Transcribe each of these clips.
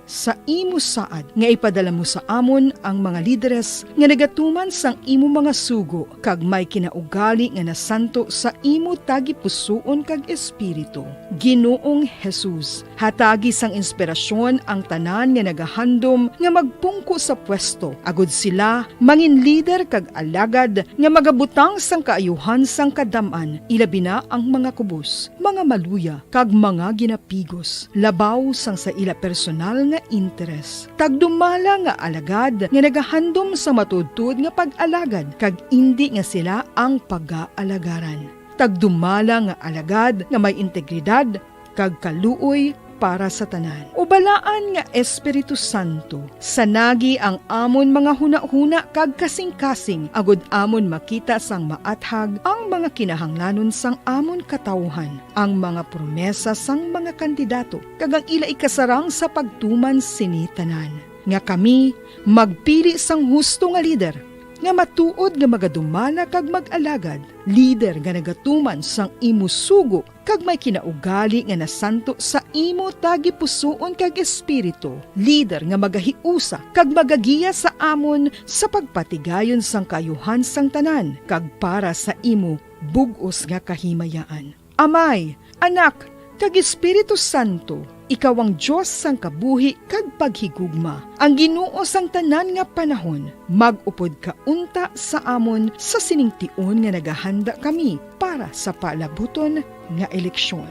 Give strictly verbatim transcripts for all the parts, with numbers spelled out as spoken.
sa imo saad nga ipadala mo sa amon ang mga lideres nga nagatuman sang imo mga sugo kag may kinaugali nga nasanto sa imo tagipusoon kag espiritu. Ginoong Jesus, hatagi sang inspirasyon ang tanan nga nagahandom nga magpungko sa pwesto, agud sila mangin lider kag alagad nga magabutang sang kaayuhan sang kadam-an, ilabi na ang mga kubos, mga maluya, kag mga ginapigos, labaw sang sa ila personal nga interes. Tagdumala nga alagad nga nagahandom sa matuodtuod nga pag-alagad, kag indi nga sila ang pagaalagaran. Tagdumala nga alagad nga may integridad kag kaluoy para sa tanan. O Balaan nga Espiritu Santo, sanagi ang amon mga hunahuna kag kasingkasing, agud amon makita sang maathag ang mga kinahanglanon sang amon katawuhan, ang mga promesa sang mga kandidato, kag ang ila ikasarang sa pagtuman sini tanan, nga kami magpili sang husto nga lider, nga matuod nga magadumala kag mag-alagad, lider nga nagatuman sang imo sugo kag may kinaugali nga nasanto sa imo tagipusoon kag espiritu, lider nga magahiusa kag magagiya sa amon sa pagpatigayon sang kaayuhan sang tanan kag para sa imo bug-os nga kahimayaan. Amay, Anak, kag Espiritu Santo, ikaw ang Dios sang kabuhi kag paghigugma, ang Ginoo sang tanan nga panahon. Mag-upod ka unta sa amon sa sining tion nga nagahanda kami para sa palabuton nga eleksyon.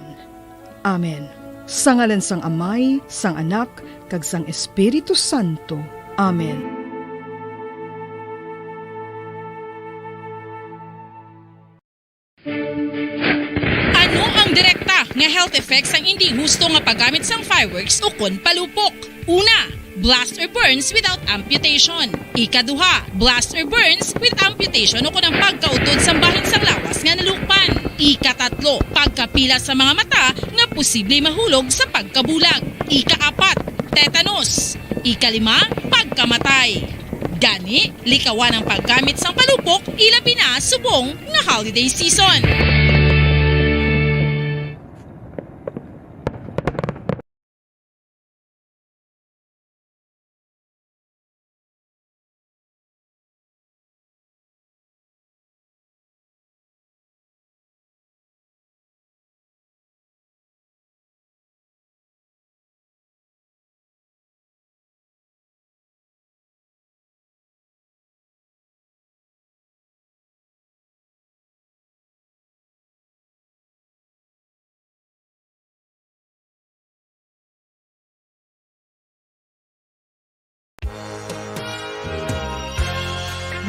Amen. Sa ngalan sang Amay, sang Anak, kag sang Espiritu Santo. Amen. Ano ang direkta nga health effects sang indi husto nga paggamit sang fireworks ukon palupok? Una, blast or burns without amputation. Ikaduha, blast or burns with amputation ukon ang pagkautod sang bahin sang lawas nga nalukpan. Ikatatlo, pagkapila sa mga mata nga posible mahulog sa pagkabulag. Ikaapat, tetanus. Ikalima, pagkamatay. Gani, likawan ang paggamit sang palupok, ilabi na subong nga holiday season.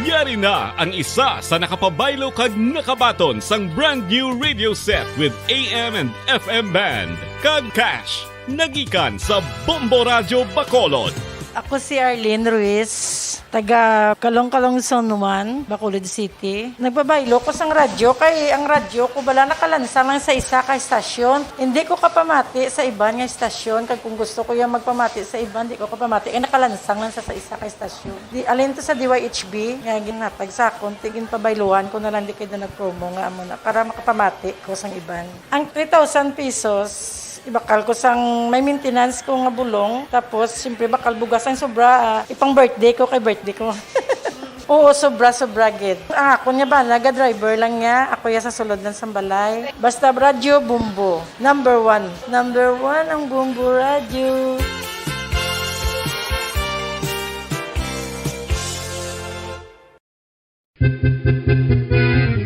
Yari na ang isa sa nakapabaylo kag nakabaton sang brand new radio set with A M and F M band kag cash. Nagikan sa Bombo Radyo Bacolod. Ako si Arlene Ruiz, taga Calong-Calong, Zone one, Bacolod City. Nagpabaylo ko sang radyo kay ang radyo ko bala nakalansang lang sa isa ka estasyon. Hindi ko kapamati sa iban nga estasyon, kag kung gusto ko yung magpamati sa iban, di ko kapamati kay nakalansang lang sa, sa isa ka estasyon. Di, alin to sa D Y H B nga ginhatag sa akon, ti ginpabayluhan ko na lang, di kay na nagpromo nga amo na para makapamati ko sang iban. Ang three thousand pesos, ibakal ko sang may maintenance ko nga bulong. Tapos, siyempre, bakal bugas ang sobra, ah, ipang birthday ko kay birthday ko. Oo, sobra, sobra gid. Ang akon nga bana, ga-driver lang niya. Ako ya sa sulod ng sambalay. Basta radyo, Bombo. Number one. Number one ang Bombo Radyo.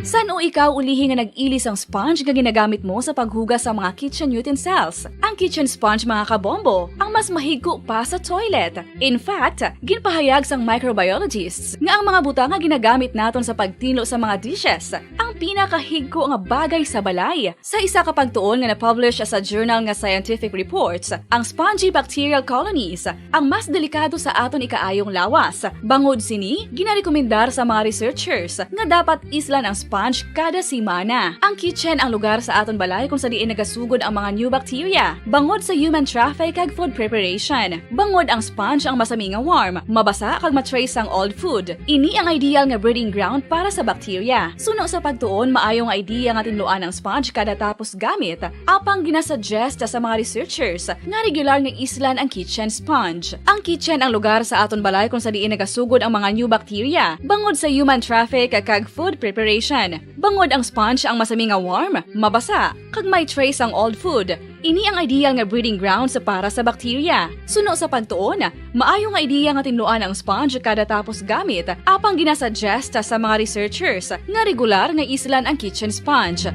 San-o ikaw ulihi nga nag-ili sang sponge nga ginagamit mo sa paghugas sa mga kitchen utensils? Ang kitchen sponge, mga kabombo, ang mas mahigko pa sa toilet. In fact, ginpahayag sang microbiologists nga ang mga butang nga ginagamit naton sa pagtinlo sa mga dishes ang pinakahigko nga bagay sa balay. Sa isa ka pagtuon nga na-publish sa journal nga Scientific Reports, ang spongy bacterial colonies ang mas delikado sa aton ikaayong lawas. Bangod sini, ginarekomendar sa mga researchers nga dapat islan ang sponge kada semana. Ang kitchen ang lugar sa aton balay kung sa diin nagasugod ang mga new bacteria, bangod sa human traffic kag food preparation. Bangod ang sponge ang masami nga warm, mabasa kag ma-trace sang old food. Ini ang ideal nga breeding ground para sa bacteria. Suno sa pagtuon Tuon, maayo nga idea nga tinluan ang sponge kada tapos gamit. Apang ginasuggest sa mga researchers nga regular nga islan ang kitchen sponge. Ang kitchen ang lugar sa aton balay kung sa diin nagasugod ang mga new bacteria bangod sa human traffic kag food preparation. Bangod ang sponge ang masami nga warm, mabasa, kag may trace ang old food, ini ang ideal nga breeding grounds para sa bakterya. Suno sa pagtuon, maayo nga ideya nga tinluan ang sponge kada tapos gamit, apang ginasuggest sa mga researchers nga regular nga islan ang kitchen sponge.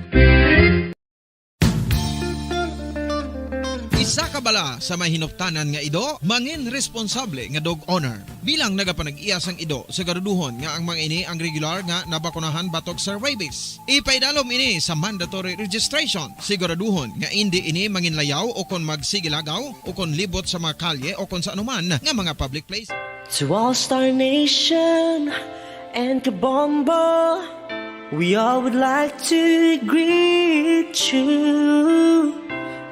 Isa ka bala sa may hinuptanan nga ido, mangin responsable nga dog owner. Bilang nagapanag-iya sang ido, siguraduhon nga ang mga ini ang regular nga nabakunahan batok sa rabies. Ipaidalom ini sa mandatory registration. Siguraduhon nga indi ini manginlayaw o kon magsigilagaw o kon libot sa mga kalye o kon sa anuman nga mga public place. To All Star Nation and Kabombo, we all would like to greet you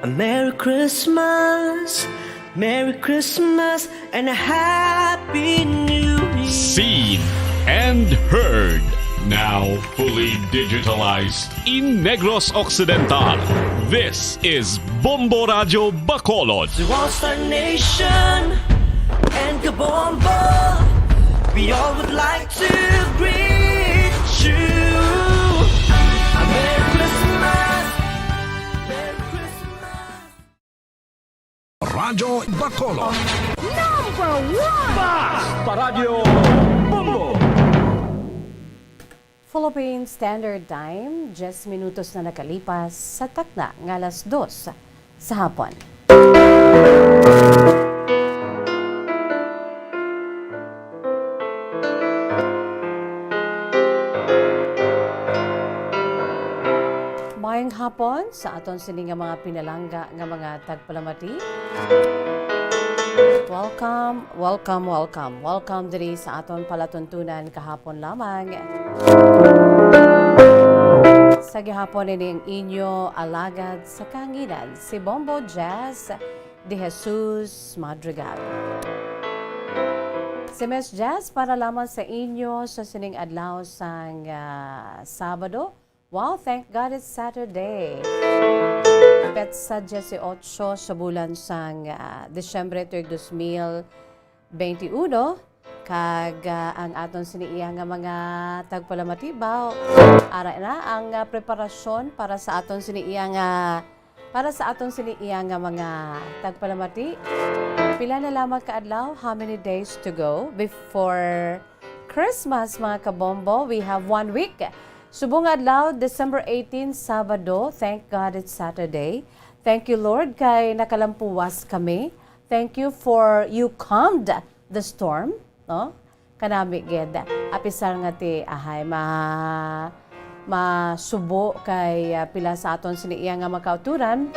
a Merry Christmas, Merry Christmas, and a Happy New Year. Seen and heard. Now fully digitalized in Negros Occidental. This is Bombo Radyo Bacolod. To All Star Nation and Kabombo, we all would like to greet you a Merry Christmas, Merry Christmas. Radyo Bacolod. Number one! Basta Radyo Bombo! Philippine Standard Time, diyes minutos na nakalipas sa takna nga alas dos sa hapon. Maayong hapon sa aton sini nga mga pinalangga nga mga tagpalamati. Welcome, welcome, welcome. Welcome diri sa aton palatuntunan kahapon lamang. Sa gihapon ini ang inyo alagad sa kahanginan, si Bombo Jazz de Jesus Madrigal. Si Miss Jazz para lamang sa inyo sa sining adlaw sang, ah, Sabado. Wow, thank God it's Saturday. Petsa diyesyocho sa bulan sang, ah, Disyembre tuig dos mil benti-uno, kag, ah, ang aton sini iya nga mga tagpalamati ba, ara na ang, ah, preparasyon para sa aton sini iya nga Para sa aton sini iya nga mga tagpalamati, pila na lamang ka adlaw? How many days to go before Christmas, mga kabombo? We have one week. Subong nga adlaw, December eighteen, Sabado. Thank God it's Saturday. Thank you, Lord, kay nakalampuwas kami. Thank you for you calmed the storm, no? Kanami gid, apisar nga ti ahay ma-, masubo kay, ah, pila sa aton sini iya nga mga kauturan,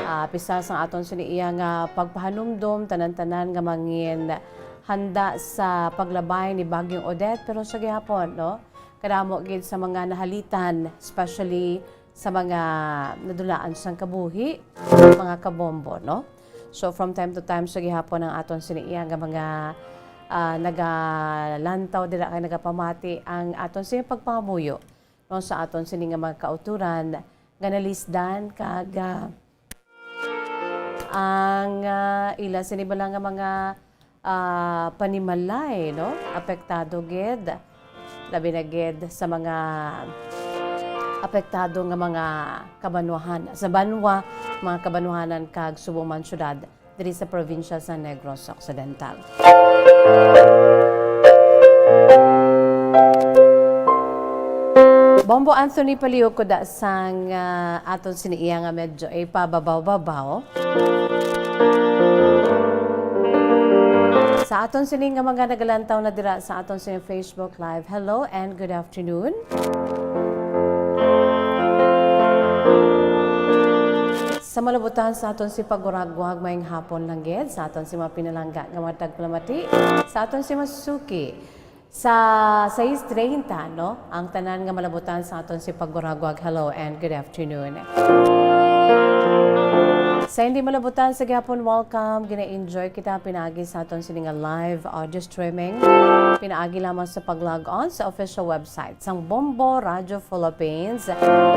ah, apisar sang aton sini iya nga pagpahanumdom, tanan-tanan nga mangin handa sa paglabay ni Bagyong Odette, pero sa gihapon, no, kadamo gid sa mga nahalitan, especially sa mga nadulaan sang kabuhi, mga kabombo, no? So, from time to time, sa gihapon ang aton sini iya nga mga, ah, nagalantaw dira kay nagapamati ang aton sini pagpangamuyo, no, sa aton sini nga mga kauturan nga nalisdan kag, ah, ang, ah, ila sini bala nga mga ah, panimalay, no? Apektado gid. Labi na gid sa mga apektado nga mga kabanwahan, sa banwa, mga kabanwahanan kag subong man syudad diri sa probinsya sa Negros Occidental. Bombo Anthony Paliuco da sang, ah, aton sini iya nga medyo ipababaw-babaw. Sa aton sini nga mga nagalantaw na dira sa aton sini Facebook Live, hello and good afternoon. Sa malabutan sa aton si paguragwag, maayong hapon lang gid sa aton si mga pinalangga nga mga tagpalamati, sa aton si masuki. Sa sais treinta, no, ang tanan nga malabutan sa aton si paguragwag, hello and good afternoon. Sa hindi malabutan sa gihapon, welcome. Gina-enjoy kita pinaagi sa aton sini nga live audio streaming. Pinaagi lamang sa pag-log on sa official website sang Bombo Radio Philippines,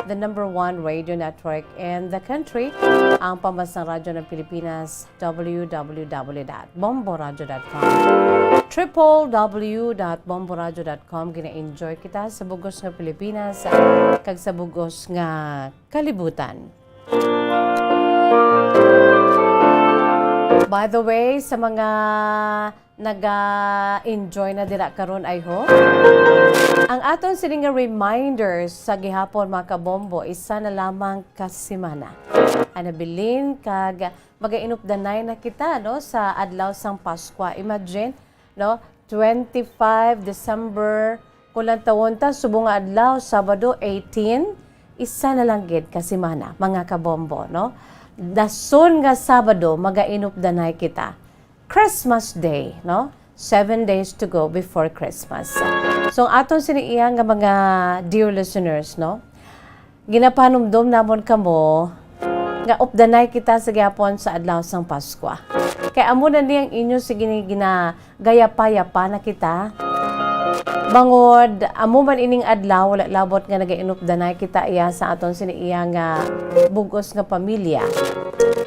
the number one radio network in the country, ang pambansang radyo ng Pilipinas, w w w dot bomboradio dot com. Triple w dot bomboradio dot com. Gina-enjoy kita sa bugos nga Pilipinas kag sa bugos nga kalibutan. By the way, sa mga naga-enjoy na dira karon, I hope. Ang aton sini nga reminders sa gihapon, mga kabombo, isa na lamang ka semana ang nabilin, kag magainupdanay na kita, no, sa adlaw sang Paskwa. Imagine, no, twenty-five December, kung lantawon ta, subong nga adlaw, Sabado, eighteen, isa na lang gid ka semana, mga kabombo, no? Dason nga Sabado, magainupdanay kita. Christmas Day, no? Seven days to go before Christmas. So, ang aton sini iya nga mga dear listeners, no? Ginapanumdom namon kamo nga updanay kita sa gihapon sa adlaw sang Paskwa. Kay amo na ni ang inyo, sige ni, ginagayapa-yapa na kita. Bangod amo man ining adlaw, wala labot nga nagainupdanay kita iya sa aton sini iya nga bugos nga pamilya.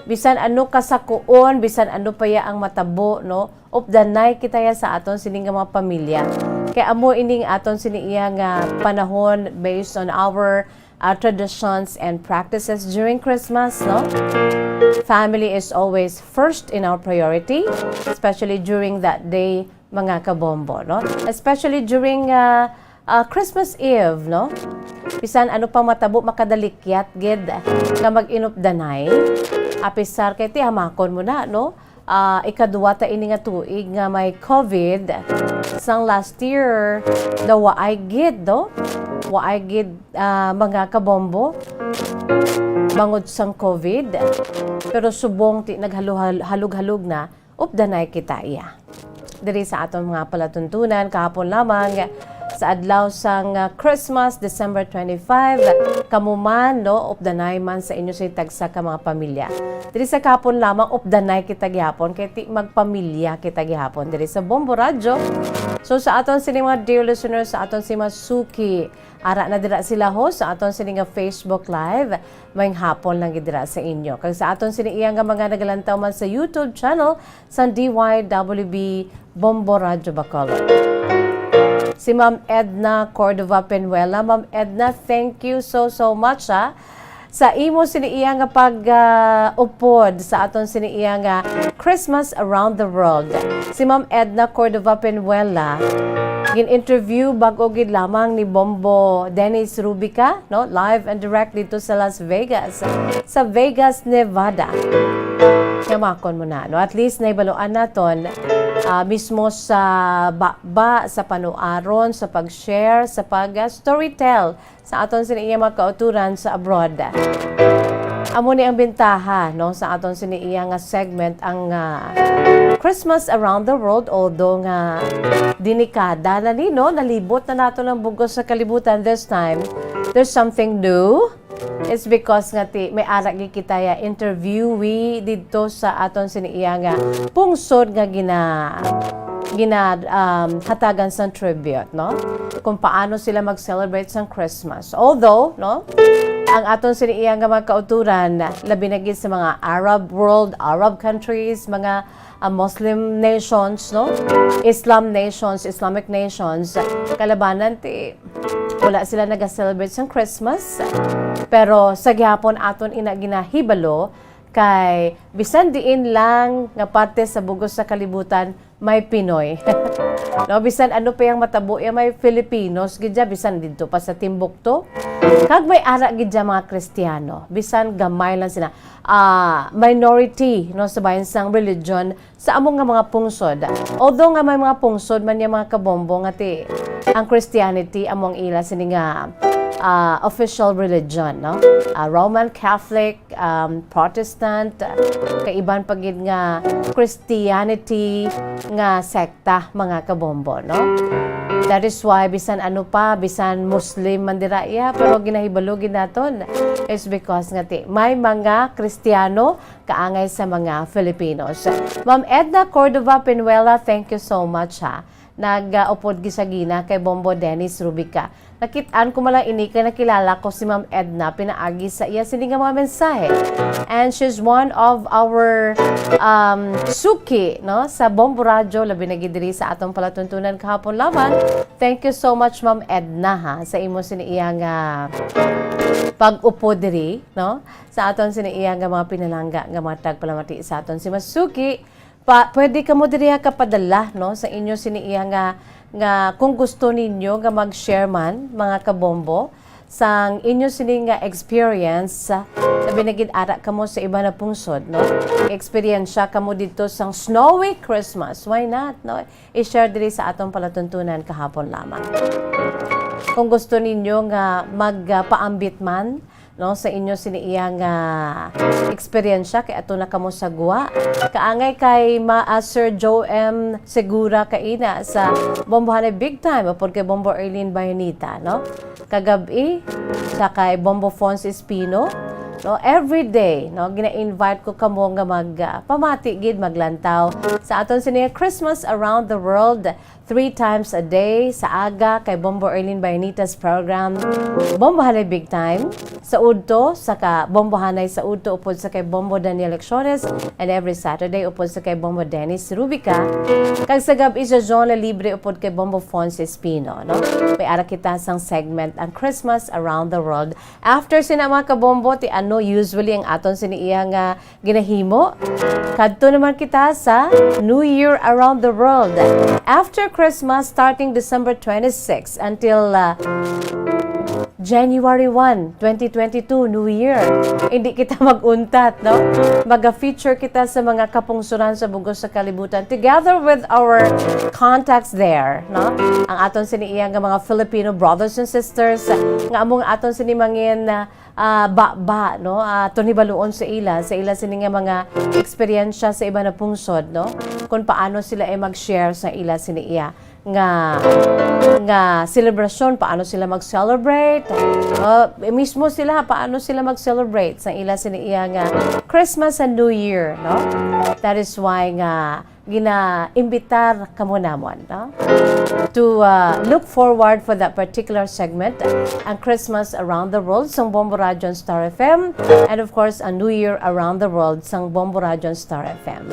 Bisan ano kasakuon, bisan ano pa ya ang matabo, no? Updanay kita ya sa aton sini nga mga pamilya. Kay amo ining aton sini iya nga panahon based on our, uh, traditions and practices during Christmas, no? Family is always first in our priority, especially during that day, mga kabombo, no? Especially during, uh, uh, Christmas Eve, no? Bisan ano pa matabo, makadalikyat gid nga mag-inupdanay. Apisar kay ti hamakon mo na, no? Ah, ikaduwa ta ini nga tuig nga may COVID. Sang last year, daw waay gid, no? Waay gid, ah, mga kabombo, bangod sang COVID. Pero subong ti naghaluhal-, halog-halog na, updanay kita iya. Diri sa aton mga palatuntunan, kahapon lamang, sa adlaw sang, ah, Christmas, December twenty-five, kamo man, no, updanay man sa inyo sa tagsa ka mga pamilya. Diri sa kahapon lamang, updanay kita gihapon, kay ti magpamilya kita gihapon diri sa Bombo Radyo. So, sa aton sini mga dear listeners, sa aton si mga suki, ara na dira sila, ho, sa aton sini nga Facebook Live, maayong hapon lang gid dira sa inyo. Kag sa aton sini iya nga mga nagalantaw man sa YouTube channel, sang D Y W B Bombo Radyo Bacolod. Si Ma'am Edna Cordova Penuela. Ma'am Edna, thank you so, so much, ha, sa imo sini iya nga pag, ah, upod sa aton sini iya nga Christmas Around the World. Si Ma'am Edna Cordova Penuela, gin-interview bag-o gid lamang ni Bombo Dennis Rubica, no? Live and direct dito sa Las Vegas, sa Vegas, Nevada. Yamakon mo na, no? At least naibaluan naton, ah, mismo sa baba, sa panuaron, sa pag-share, sa pag, ah, storytell sa aton sini iya mga kauturan sa abroad. Amo ni ang bentaha, no, sa aton sini iya nga segment, ang, ah, Christmas Around the World, although nga denikada na ni, no, nalibot na nato ng bugos sa kalibutan this time. There's something new. It's because nga ti, may ara gid kita ya interviewee didto sa aton sini iya nga pungsod nga gina-, gina-, um, hatagan sang tribute, no? Kung paano sila mag-celebrate sang Christmas. Although, no, ang aton sini iya nga mga kauturan, labi na gid sa mga Arab world, Arab countries, mga, ah, Muslim nations, no? Islam nations, Islamic nations, kalabanan ti wala sila naga-celebrate sang Christmas. Pero sa gihapon aton ina ginahibalo, kay bisan diin lang nga parte sa bugos sa kalibutan, may Pinoy. No, bisan ano pa yang matabo, ya may Filipinos gid ya, bisan didto pa sa Timbuktu. Kag may ara gid ya mga Kristiyano, bisan gamay lang sila. Ah, minority, no, sa bahin sang religion sa amo nga mga pungsod. Although nga may mga pungsod man ya, mga kabombo, nga ti ang Christianity amo ang ila sini nga, ah, official religion, no? Ah, Roman Catholic, um, Protestant, ah, kaiban pa gid nga Christianity nga sekta, mga kabombo, no? That is why bisan ano pa, bisan Muslim man dira iya, pero ginahibalo gid naton is because nga ti may mga Kristiyano kaangay sa mga Filipinos. Ma'am Edna Cordova Pinuela, thank you so much, ha. Nag-upod gisagina kay Bombo Dennis Rubica. Nakit-an ko man lang ini kay nakilala ko si Ma'am Edna pinaagi sa iya sini nga mga mensahe. And she's one of our, um, suki, no, sa Bombo Radyo, labi na gid diri sa atong palatuntunan kahapon lamang. Thank you so much, Ma'am Edna, ha, sa imo sini iya nga pag-upod diri, no, sa aton sini iya nga mga pinalangga nga mga tagpalamati sa aton si Masuki. Pa, pwede kamo diri kapadala, no, sa inyo sini iya nga, nga kung gusto ninyo nga mag-share man, mga kabombo, sang inyo sini nga experience, sa, labi na gid ara kamo sa iba na pungsod, no? Eksperyensya kamo dito sang snowy Christmas. Why not, no? I-share diri sa atong palatuntunan kahapon lamang. Kung gusto ninyo nga magpaambit man, no, sa inyo sini iya nga eksperyensya kay ato na kamo sa gwa. Kaangay kay ma, ah, Sir Joe M Segura kaina sa Bombohanay Big Time, upod kay Bombo Erlene Bayanita, no? Kagab-i sa kay Bombo Fons Espino, no? Every day, no, gina-invite ko kamo nga mag, ah, pamati gid, maglantaw sa aton sini Christmas Around the World three times a day sa aga kay Bombo Erlene Bayanita's program, Bombohanay Big Time, sa udto, sa ka, Bombohanay sa udto upod sa kay Bombo Daniel Lecciones, and every Saturday upod sa kay Bombo Dennis Rubica, kag sa gab-i sa Zona Libre upod kay Bombo Fons Espino, no? May ara kita sang segment ang Christmas Around the World. After sina mga kabombo, ti ano usually ang aton sini iya nga ginahimo? Kadto naman kita sa New Year Around the World. After Christmas, starting December twenty-six until, ah, January one, twenty twenty-two, New Year. Hindi kita mag-untat, no? Maga-feature kita sa mga kapungsuran sa bugos sa kalibutan together with our contacts there, no? Ang aton sini iya nga mga Filipino brothers and sisters nga among aton sini mangin, ah, ah, ba, ba, no? Ah, aton hibaluon sa ila, sa ila sini nga mga eksperyensya sa iba na pungsod, no? Kung paano sila ay mag-share sa ila sini iya nga, nga selebrasyon, paano sila mag-celebrate. Ah, mismo sila, paano sila mag-celebrate sa ila sini iya nga Christmas and New Year, no? That is why nga gina-imbitar kamo namon, no? To, uh, look forward for that particular segment, ang Christmas Around the World sang Bombo Radyo and Star F M, and of course, ang New Year Around the World sang Bombo Radyo and Star F M.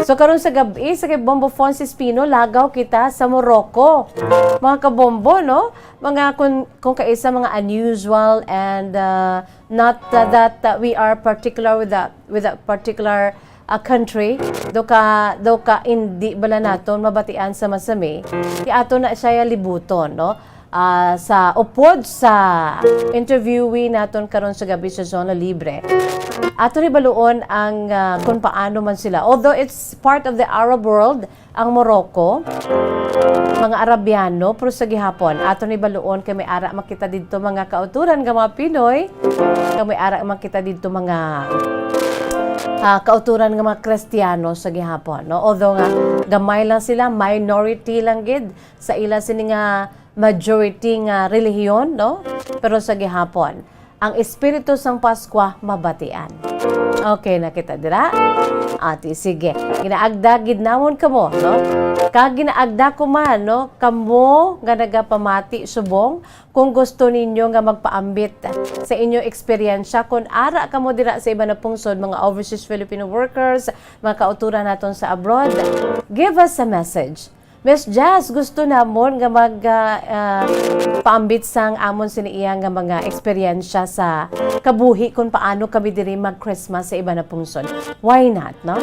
So, karon sa gab-i, sa kay Bombo Fons Espino, lagaw kita sa Morocco. Mga kabombo, no? Mga kun, kung kaisa mga unusual and, uh, not, uh, that, uh, we are particular with that, with that particular a country, do ka, do ka indi bala naton mabatian sa masami, ti ato na siya libuton, no? Ah, sa upod sa interviewee naton karon sa gab-i sa Zona Libre, ato ni baluon ang, ah, kung paano man sila. Although it's part of the Arab world, ang Morocco, mga Arabiano, pero sa gihapon, ato ni baluon kay may ara makita didto mga kauturan nga mga Pinoy, kay may ara makita didto mga, ah, kauturan nga mga Kristiyano sa gihapon, no? Although nga gamay lang sila, minority lang gid sa ila sini nga majority nga relihiyon, no? Pero sa gihapon, ang espiritu sang Paskwa mabatian. Okay na kita dira? Ati, sige. Ginaagda gid namon kamo, no? Kag ginaagda ko man, no? Kamo nga nagapamati subong, kung gusto ninyo nga magpaambit sa inyo eksperyensya, kung ara kamo dira sa iba na pungsod, mga overseas Filipino workers, mga kauturan naton sa abroad, give us a message. Miss Jazz, gusto namon nga mag, ah, ah, paambit sang amon sini iya nga mga eksperyensya sa kabuhi kung paano kami diri mag-Christmas sa iba na pungsod. Why not, no?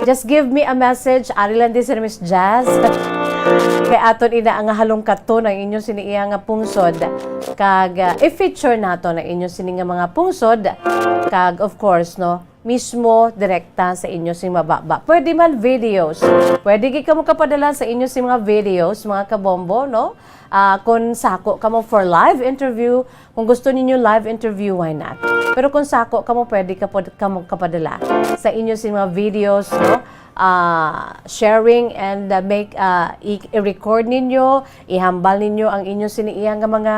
Just give me a message. Ari lang din si Miss Jazz. Kay aton ina nga halungkaton ang inyo sini iya nga pungsod. Kag, ah, i-feature nato ang inyo sini nga mga pungsod. Kag, of course, no, mismo direkta sa inyo sing mababa. Pwede man videos. Pwede gid kamo kapadala sa inyo sing mga videos, mga kabombo, no? Ah, kung sako kamo for live interview, kung gusto ninyo live interview, why not? Pero kung sako kamo, pwede ka pod, kamo kapadala sa inyo sing mga videos, no? ah, sharing and, ah, make, ah, i-, i-record ninyo, ihambal ninyo ang inyo sini iya nga mga,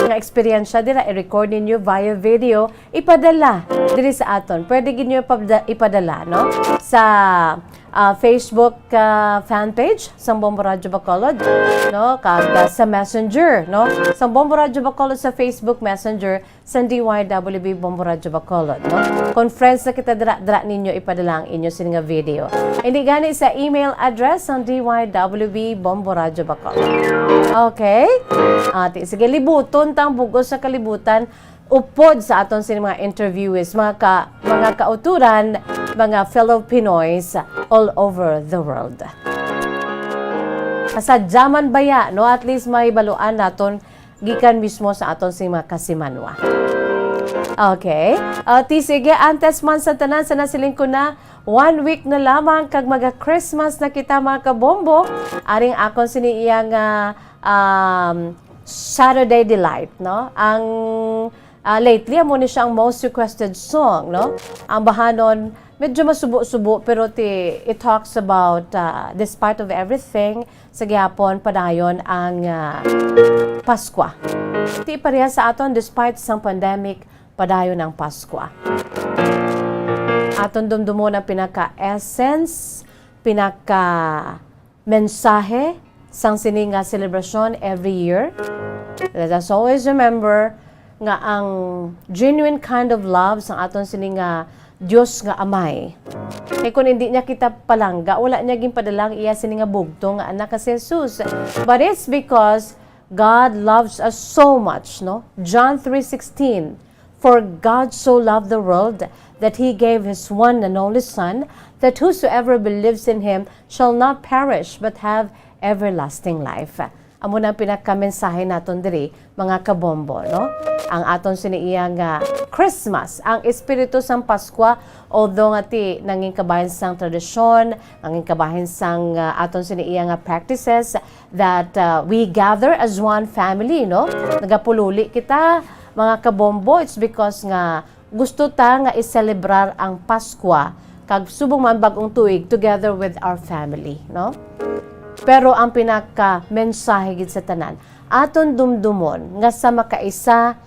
nga eksperyensya dira, i-record ninyo via video, ipadala diri sa aton. Pwede gid nyo ipada-, ipadala, no? Sa, ah, Facebook, ah, fan page sang Bombo Radyo Bacolod, no? Kag, ah, sa Messenger, no? Sa Bombo Radyo Bacolod sa Facebook Messenger, sang D Y W B Bombo Radyo Bacolod, no? Kung friends na kita dira, dira ninyo ipadala ang inyo sini nga video. Hindi gani sa email address sang D Y W B Bombo Radyo Bacolod. Okay? Ati, sige, libuton ta ang bugos sa kalibutan upod sa aton sini mga interviewees, mga ka-, mga kauturan, mga fellow Pinoys all over the world. Sadya man baya, no? At least mahibaluan naton gikan mismo sa aton sing mga kasimanwa. Okay. O, ti sige, antes man sa tanan, sa nasiling ko na, one week na lamang kag maga-Christmas na kita, mga kabombo. Aring akon sini iya nga, um, Saturday Delight, no? Ang, ah, lately, amo ni siya ang most requested song, no? Ang bahanon, medyo masubo-subo, pero ti, it talks about, ah, despite of everything, sa gihapon, padayon ang, ah, Paskwa. Ti pareha sa aton, despite sang pandemic, padayon ang Paskwa. Aton dumdumon ang pinaka-essence, pinaka-mensahe sang sini nga selebrasyon every year. Let us always remember nga ang genuine kind of love sang aton sini nga Dios nga Amay. Kay kun hindi niya kita palangga, wala niya ginpadala ang iya sini nga bugtong nga anak nga si Jesus. But it's because God loves us so much, no? John three sixteen, "For God so loved the world that he gave his one and only Son, that whosoever believes in him shall not perish but have everlasting life." Amo na ang pinakamensahe naton diri, mga kabombo, no? Ang aton sini iya nga Christmas, ang espiritu sang Paskwa, although nga ti nangin kabahin sang tradisyon, nangin kabahin sang, ah, aton sini iya nga practices, that, uh, we gather as one family, no? Nagapululi kita, mga kabombo, it's because nga gusto ta nga i-celebrar ang Paskwa kag subong man bag-ong tuig together with our family, no? Pero ang pinaka-mensahe gid sa tanan, aton dumdumon nga sa makaisa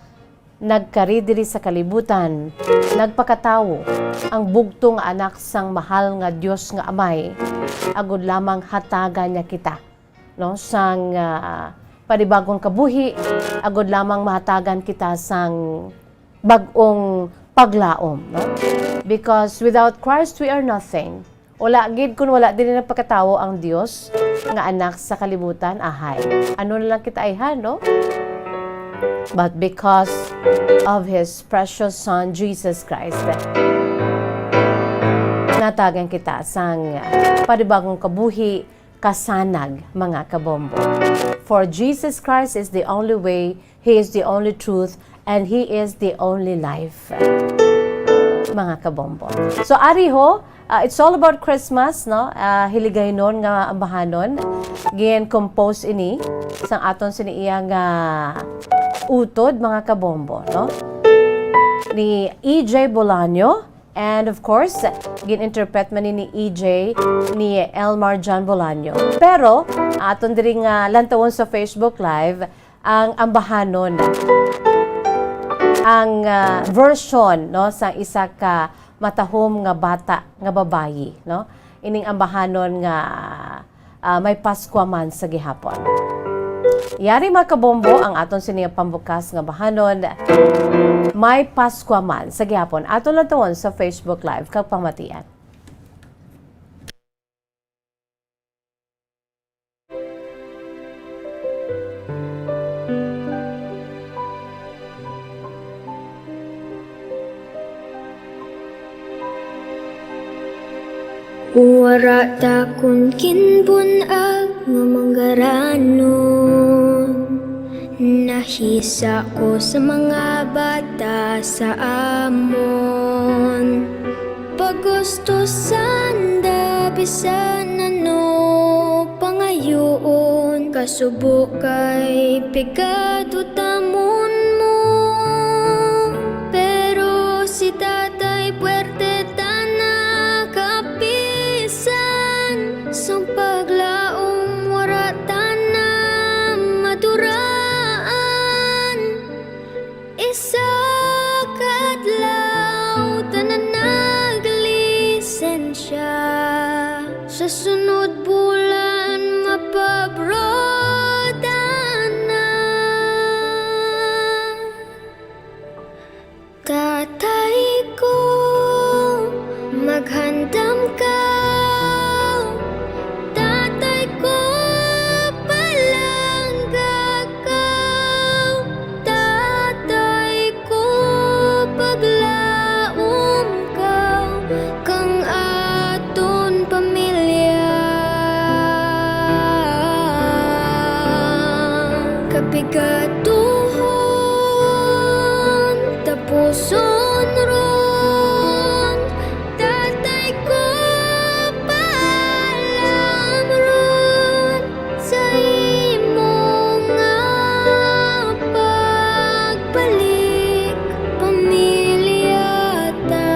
nagkari diri sa kalibutan, nagpakatawo ang bugtong nga Anak sang mahal nga Dios nga Amay, agod lamang hatagan niya kita, no, sang, ah, panibagong kabuhi, agod lamang mahatagan kita sang bag-ong paglaom, no? Because without Christ, we are nothing. Wala gid kun wala diri nagpakatawo ang Dios nga Anak sa kalibutan, ahay. Ano na lang kita, ayhan, no? But because of His precious Son, Jesus Christ, natagan kita sang panibagong kabuhi, kasanag, mga kabombo. For Jesus Christ is the only way, He is the only truth, and He is the only life, mga kabombo. So, ari ho, uh, it's all about Christmas, no? Uh, Hiligaynon nga ambahanon. Gin-compose ini sang aton sini iya nga utod, mga kabombo, no? Ni E J Bolaño, and of course, gin-interpret man ni, ni E J ni Elmar John Bolaño. Pero, aton diri nga lantawon sa Facebook Live, ang ambahanon, ang, ah, version, no, sa isa ka matahom nga bata nga babayi, no? Ining ambahanon nga, ah, may Paskwa man sa gihapon. Yari, mga kabombo, ang aton sini nga pambukas nga bahanon, may Paskwa man sa gihapon. Aton lantawon sa Facebook Live kag pamatian. Wara ta kon ginbun-ag nga manggaranon, nahisa ko sa mga bata sa amon. Paggusto sanda bisan ano pangayuon, kasubo kay pigado tamon mo. Pero si Tatay puwerte ta nakapisa. sang paglaom, wara ta na maduraan. Isa ka adlaw, tanan naglisensya. Sa sunod bulan, mapabroda na. Tatay ko, maghandam ka. Tatay ko, palangga ka. Tatay ko, paglaom ka kang aton pamilya. Kapigatuhon, tapuson ron, tatay ko, paalam ron sa imo nga pagbalik, pamilya ta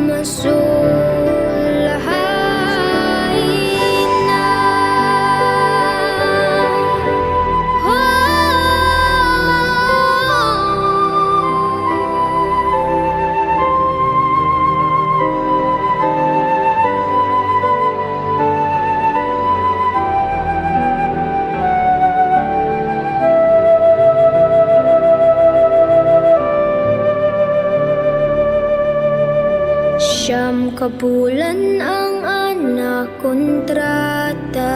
masulahay na. Oh. Siyam ka bulan ang ana kontrata.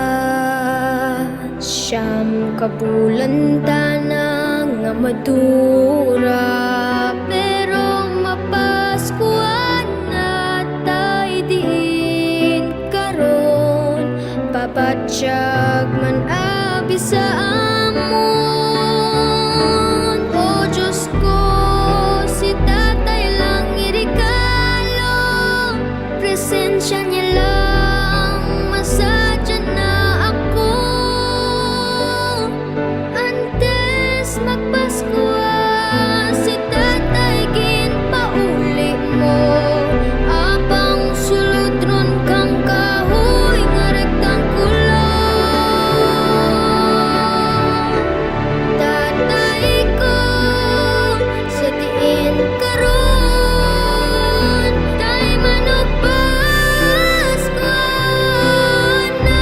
Siyam ka bulan tana nga madura, pero mapaskuhan na tay diin karon. Pabatyag man abi sa amon. O Dios ko, si Tatay lang iregalo. Presensya niya lang, masadya na ako. Antes magpaskwa, si Tatay ginpauli mo, apang sulod ron kang kahoy nga rektangkular. Tatay ko, sa diin karon, tay manugpas ko na.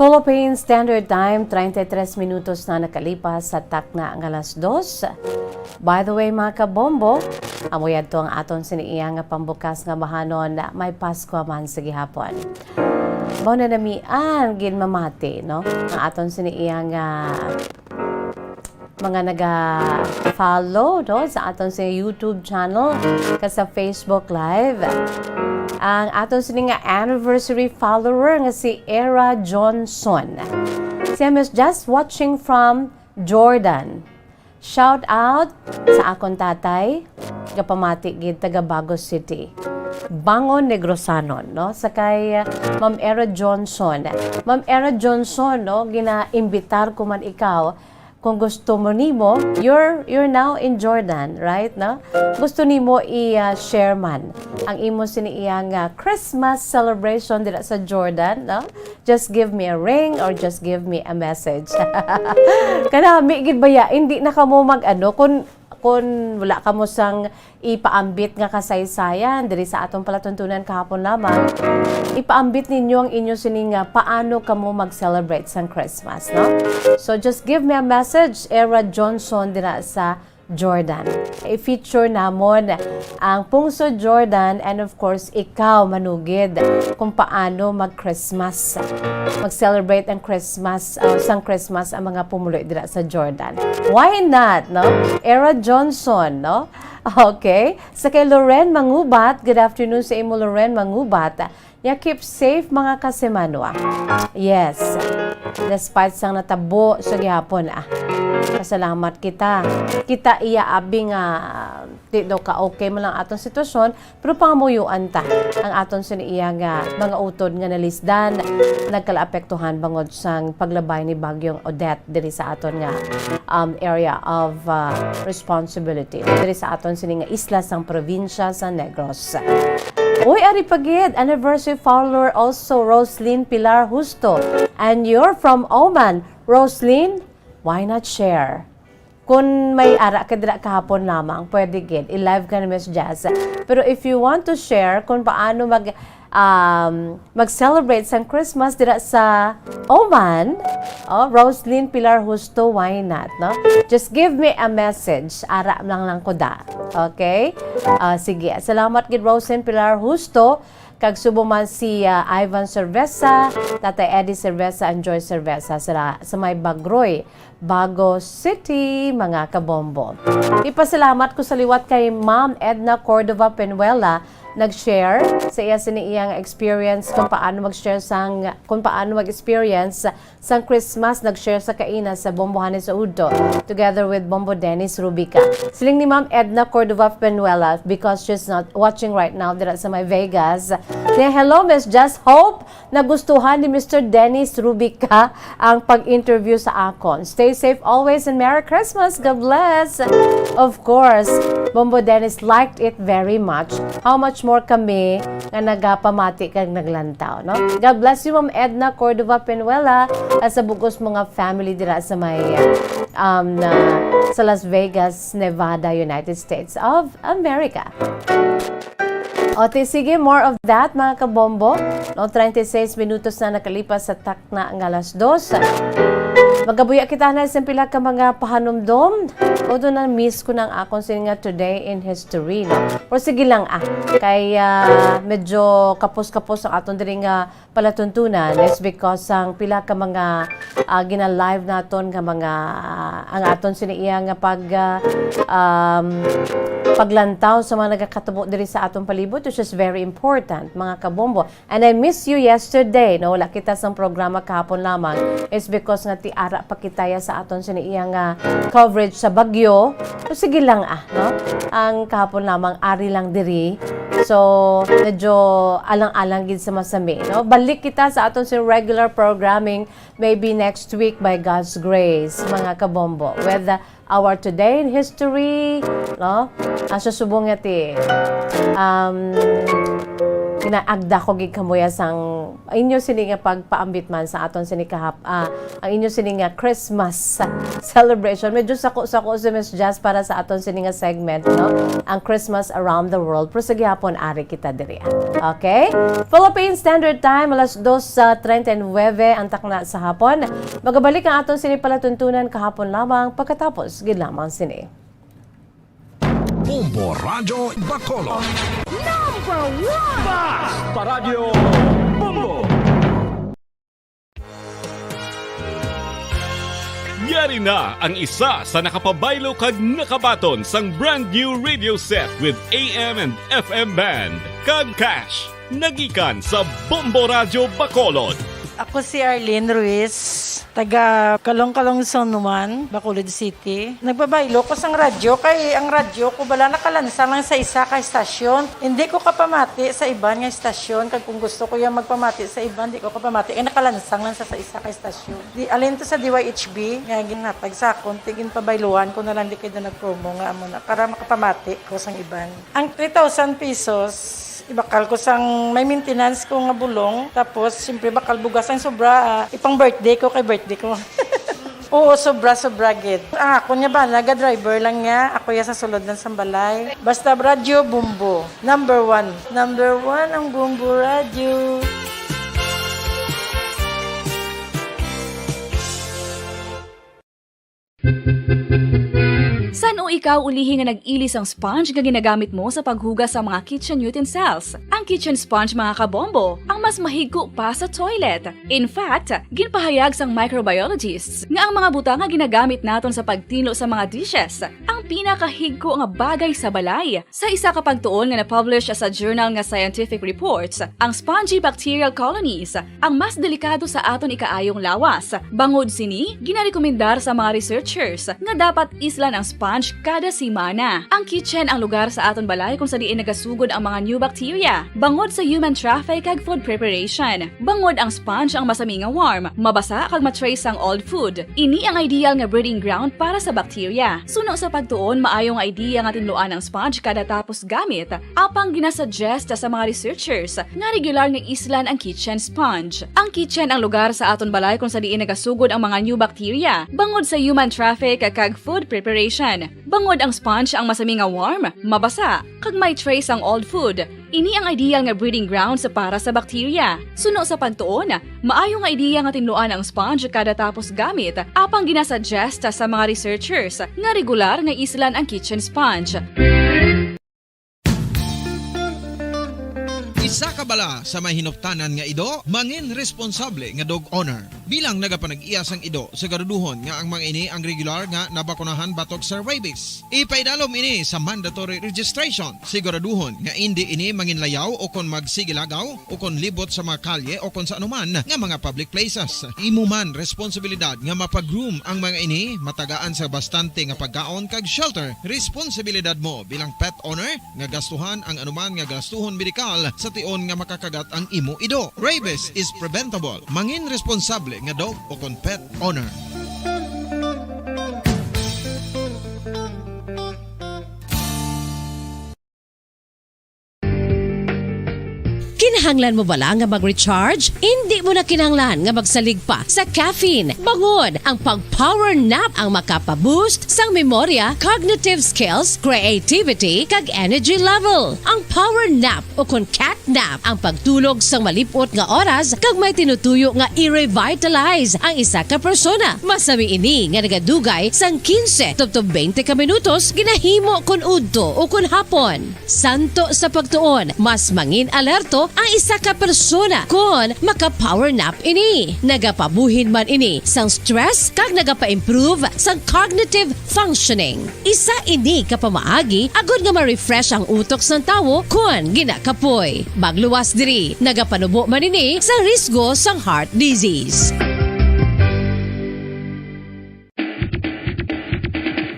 Philippine Standard Time, treinta y tres minutos na nakalipas sa takna nga alas dos. By the way, mga kabombo, amo yadto ang aton sini iya nga pambukas nga bahanon, may Paskwa man sa gihapon. Mao na namian ginmamati, no? Ang aton sini iya nga mga naga-follow, no, sa aton sa YouTube channel kag sa Facebook Live. Ang aton sini nga anniversary follower nga si Era Johnson. Siya, "Miss, just watching from Jordan. Shout out sa akon tatay, gapamati gid, taga Bago City. Bangon Negrosanon," no? Sa kay, uh, Ma'am Era Johnson. Ma'am Era Johnson, no, ginaimbitar ko man ikaw. Kung gusto mo nimo, you're, you're now in Jordan, right, no? Gusto nimo i, uh, share man ang imo sini iya nga Christmas celebration dira sa Jordan, no? Just give me a ring or just give me a message. Kanami gid baya, hindi na kamo mag-ano, kun, kun wala kamo sang ipaambit nga kasaysayan diri sa aton palatuntunan kahapon lamang, ipaambit ninyo ang inyo sini nga paano kamo mag-celebrate sang Christmas, no? So, just give me a message, Era Johnson, dira sa Jordan. I-feature namon ang Pungso Jordan, and of course, ikaw, Manugid, kung paano mag-Christmas, mag-celebrate ang Christmas, uh, sang Christmas ang mga pumuluyo dira sa Jordan. Why not, no? Era Johnson, no? Okay. Sa kay Loren Mangubat, good afternoon sa imo, Loren Mangubat. Ya, keep safe, mga kasimanwa. Yes. Despite sang natabo sa gihapon, ah. Pasalamat kita. Kita iya abi nga di daw ka okay man lang aton sitwasyon, pero pangamuyuan ta ang aton sini iya nga mga utod nga nalisdan, nagkalaapektuhan bangod sang paglabay ni Bagyong Odette diri sa aton nga, um, area of, uh, responsibility, diri sa aton sini nga isla sang probinsya sa Negros. Uy, ari pa gid, anniversary follower also, Roslyn Pilar Justo. And you're from Oman. Roslyn, why not share? Kung may ara ka dira kahapon lamang, pwede gid, i-live ka ni Miss Jazz. Pero if you want to share kung paano mag, um, mag-celebrate sang Christmas dira sa Oman, oh, Roslyn Pilar Justo, why not, no? Just give me a message, ara lang lang ko da. Okay? Ah, sige, salamat gid, Roslyn Pilar Justo. Kag subong man si, ah, Ivan Cerveza, Tatay Eddie Cerveza, and Joy Cerveza sa, sa may Bagroy, Bago City, mga kabombo. Ipasalamat ko sa liwat kay Ma'am Edna Cordova Penuela, nag-share sa iya sini iyang experience kung paano mag-share sang, kung paano mag-experience sang Christmas, nag-share sa kaina sa Bombo Hanes Udto, together with Bombo Dennis Rubica. Siling ni Ma'am Edna Cordova Penuela, because she's not watching right now dira sa may Vegas, niya, "Hello, Miss Jazz. Hope nagustuhan ni Mister Dennis Rubica ang pag-interview sa akon. Stay safe always and Merry Christmas. God bless." Of course, Bombo Dennis liked it very much. How much more kami nga nagapamati kag naglantaw, no? God bless you, Ma'am Edna Cordova Penuela, at sa bugos mga family dira sa may, um, na, sa Las Vegas, Nevada, United States of America. O, ti, sige, more of that, mga kabombo. No, treinta y seis minutos na nakalipas sa takna nga alas dos. Magabuya kita na sa pila ka mga pahanumdom. Although na-miss ko na ang akon sini nga today in history, no? Pero sige lang, ah. Kay, ah, medyo kapos-kapos ang aton diri nga palatuntunan. It's because ang pila ka mga, ah, gina-live naton nga mga, ah, ang aton sini iya nga pag, ah, um, paglantaw sa mga nagakatabo diri sa aton palibot, which is very important, mga kabombo. And I miss you yesterday, no? Wala kita sang programa kahapon lamang. It's because nga ti ara pa kita ya sa aton sini iya nga coverage sa bagyo. So, sige lang, ah, no? Ang kahapon lamang, ari lang diri. So, medyo alang-alang gid sa masami, no? Balik kita sa aton sini regular programming, maybe next week by God's grace, mga kabombo. With, uh, our Today in History, no? Ah, sa subong nga ti, um, Ginaagda ko gid kamuya sang inyo sini nga pagpaambit man sa aton sini kahap-, ah, ang inyo sini nga Christmas celebration. Medyo sako-sako si Miss Jazz para sa aton sini nga segment, no? Ang Christmas Around the World. Pero sa gihapon, ari kita diri. Okay? Philippine Standard Time, alas dos sa treinta y nueve ang takna sa hapon. Magabalik ang aton sini palatuntunan kahapon lamang pagkatapos gid lamang sini. Bombo Radyo Bacolod. Number one! Basta Radyo Bombo! Yari na ang isa sa nakapabaylo kag nakabaton sang brand new radio set with A M and F M band kag cash. Nagikan sa Bombo Radyo Bacolod. Ako si Arlene Ruiz, taga Kalong-Kalong, Zone one, Bacolod City. Nagpabaylo ko sang radyo kay ang radyo ko bala nakalansang lang sa isa ka estasyon. Hindi ko kapamati sa iban nga estasyon, kag kung gusto ko yung magpamati sa iban, di ko kapamati kay nakalansang lang sa, sa isa ka estasyon. Di, alin to sa D Y H B nga ginhatag sa akon, ti ginpabayluhan ko na lang di kay da nag-promo nga amo na para makapamati ko sang iban. Ang three thousand pesos, ibakal ko sang may maintenance ko nga bulong. Tapos, siyempre, bakal bugas ang sobra, ah, ipang birthday ko kay birthday ko. Oo, sobra, sobra gid. Ang ako niya ba, naga-driver lang niya. Ako ya sa sulod lang sa balay. Basta radyo, Bombo. Number one. Number one ang Bombo Radyo. San-o ikaw ulihi nga nag-ili sang sponge nga ginagamit mo sa paghugas sa mga kitchen utensils? Ang kitchen sponge, mga kabombo, ang mas mahigko pa sa toilet. In fact, ginpahayag sang microbiologists nga ang mga butang nga ginagamit naton sa pagtinlo sa mga dishes ang pinakahigko nga bagay sa balay. Sa isa ka pagtuon nga na-publish sa journal nga Scientific Reports, ang spongy bacterial colonies ang mas delikado sa aton ikaayong lawas. Bangod sini, ginarekomendar sa mga researchers nga dapat islan ang sponge kada semana. Ang kitchen ang lugar sa aton balay kung sa diin nagasugod ang mga new bacteria, bangod sa human traffic kag food preparation. Bangod ang sponge ang masami nga warm, mabasa kag ma-trace ang old food. Ini ang ideal nga breeding ground para sa bacteria. Suno sa pagtuon, maayo nga idea nga tinluan ang sponge kada tapos gamit, apang ginasuggest sa mga researchers nga regular nga islan ang kitchen sponge. Ang kitchen ang lugar sa aton balay kung sa diin nagasugod ang mga new bacteria, bangod sa human traffic kag food preparation. Bangod ang sponge ang masami nga warm, mabasa, kag may trace ang old food, ini ang ideal nga breeding grounds para sa bacteria. Suno sa pagtuon, maayo nga idea nga tinluan ang sponge kada tapos gamit, apang ginasuggest sa mga researchers nga regular nga islan ang kitchen sponge. Isa ka bala sa may hinuptanan nga ido, mangin responsable nga dog owner. Bilang nagapanag-iya sang ido, siguraduhon nga ang mga ini ang regular nga nabakunahan batok sa rabies. Ipaidalom ini sa mandatory registration. Siguraduhon nga indi ini manginlayaw o kon magsigilagaw o kon libot sa mga kalye o kon sa anuman nga mga public places. Imo man responsibilidad nga mapag-groom ang mga ini, matagaan sa bastante nga pagkaon kag shelter. Responsibilidad mo bilang pet owner nga gastuhan ang anuman nga gastuhon medikal sa tion nga makakagat ang imo ido. Rabies is preventable. Mangin responsable nga dog o kon pet owner. Kinahanglan mo bala nga mag-recharge? Indi mo na kinahanglan nga magsalig pa sa caffeine. Bangod ang pag-power nap ang makapa-boost sang memorya, cognitive skills, creativity, kag energy level. Ang power nap o kon cat nap ang pagtulog sang malip-ot nga oras kag may tinutuyo nga i-revitalize ang isa ka persona. Masami ini nga nagadugay sang quince tubtob twenty ka minutos, ginahimo kon udto o kon hapon. Suno sa pagtuon, mas mangin-alerto ang isa ka persona kon maka-power nap ini. Nagapabuhin man ini sang stress kag nagapa-improve sang cognitive functioning. Isa ini ka pamaagi agod nga ma-refresh ang utok sang tawo kon ginakapoy. Magluwas diri, nagapanubo man ini sang risgo sang heart disease.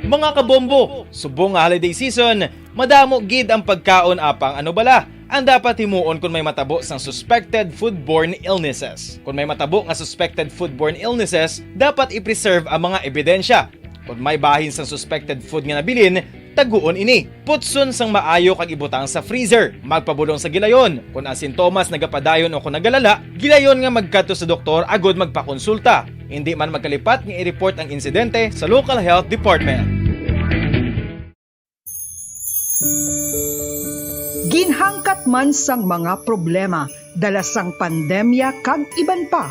Mga kabombo, subong nga holiday season, madamo gid ang pagkaon, apang ano bala ang dapat himuon kon may matabo sang suspected foodborne illnesses? Kon may matabo nga suspected foodborne illnesses, dapat i-preserve ang mga ebidensya. Kon may bahin sang suspected food nga nabilin, Taguon ini. Putson sang maayo kag ibutang sa freezer. Magpabulong sa gilayon. Kon ang sintomas nagapadayon o kon nagalala, gilayon nga magkadto sa doktor agud magpakonsulta. Indi man magkalipat nga i-report ang insidente sa local health department. Ginhangkat man sang mga problema dala sang pandemya kag iban pa,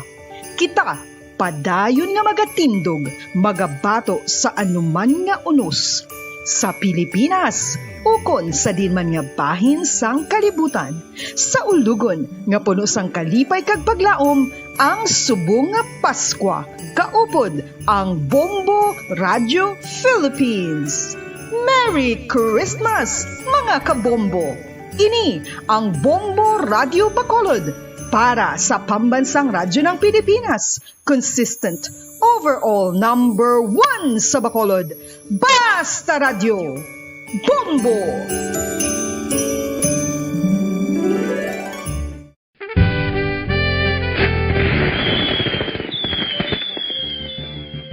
kita padayon nga magatindog, magabato sa anuman nga unos, sa Pilipinas ukon sa diin man nga bahin sang kalibutan, sa ulugon nga puno sang kalipay kag paglaom ang subong nga Paskwa. Kaupod ang Bombo Radio Philippines. Merry Christmas, mga kabombo! Ini ang Bombo Radio Bacolod para sa Pambansang Radyo ng Pilipinas, consistent, overall number one sa Bacolod. Basta Radyo, Bombo!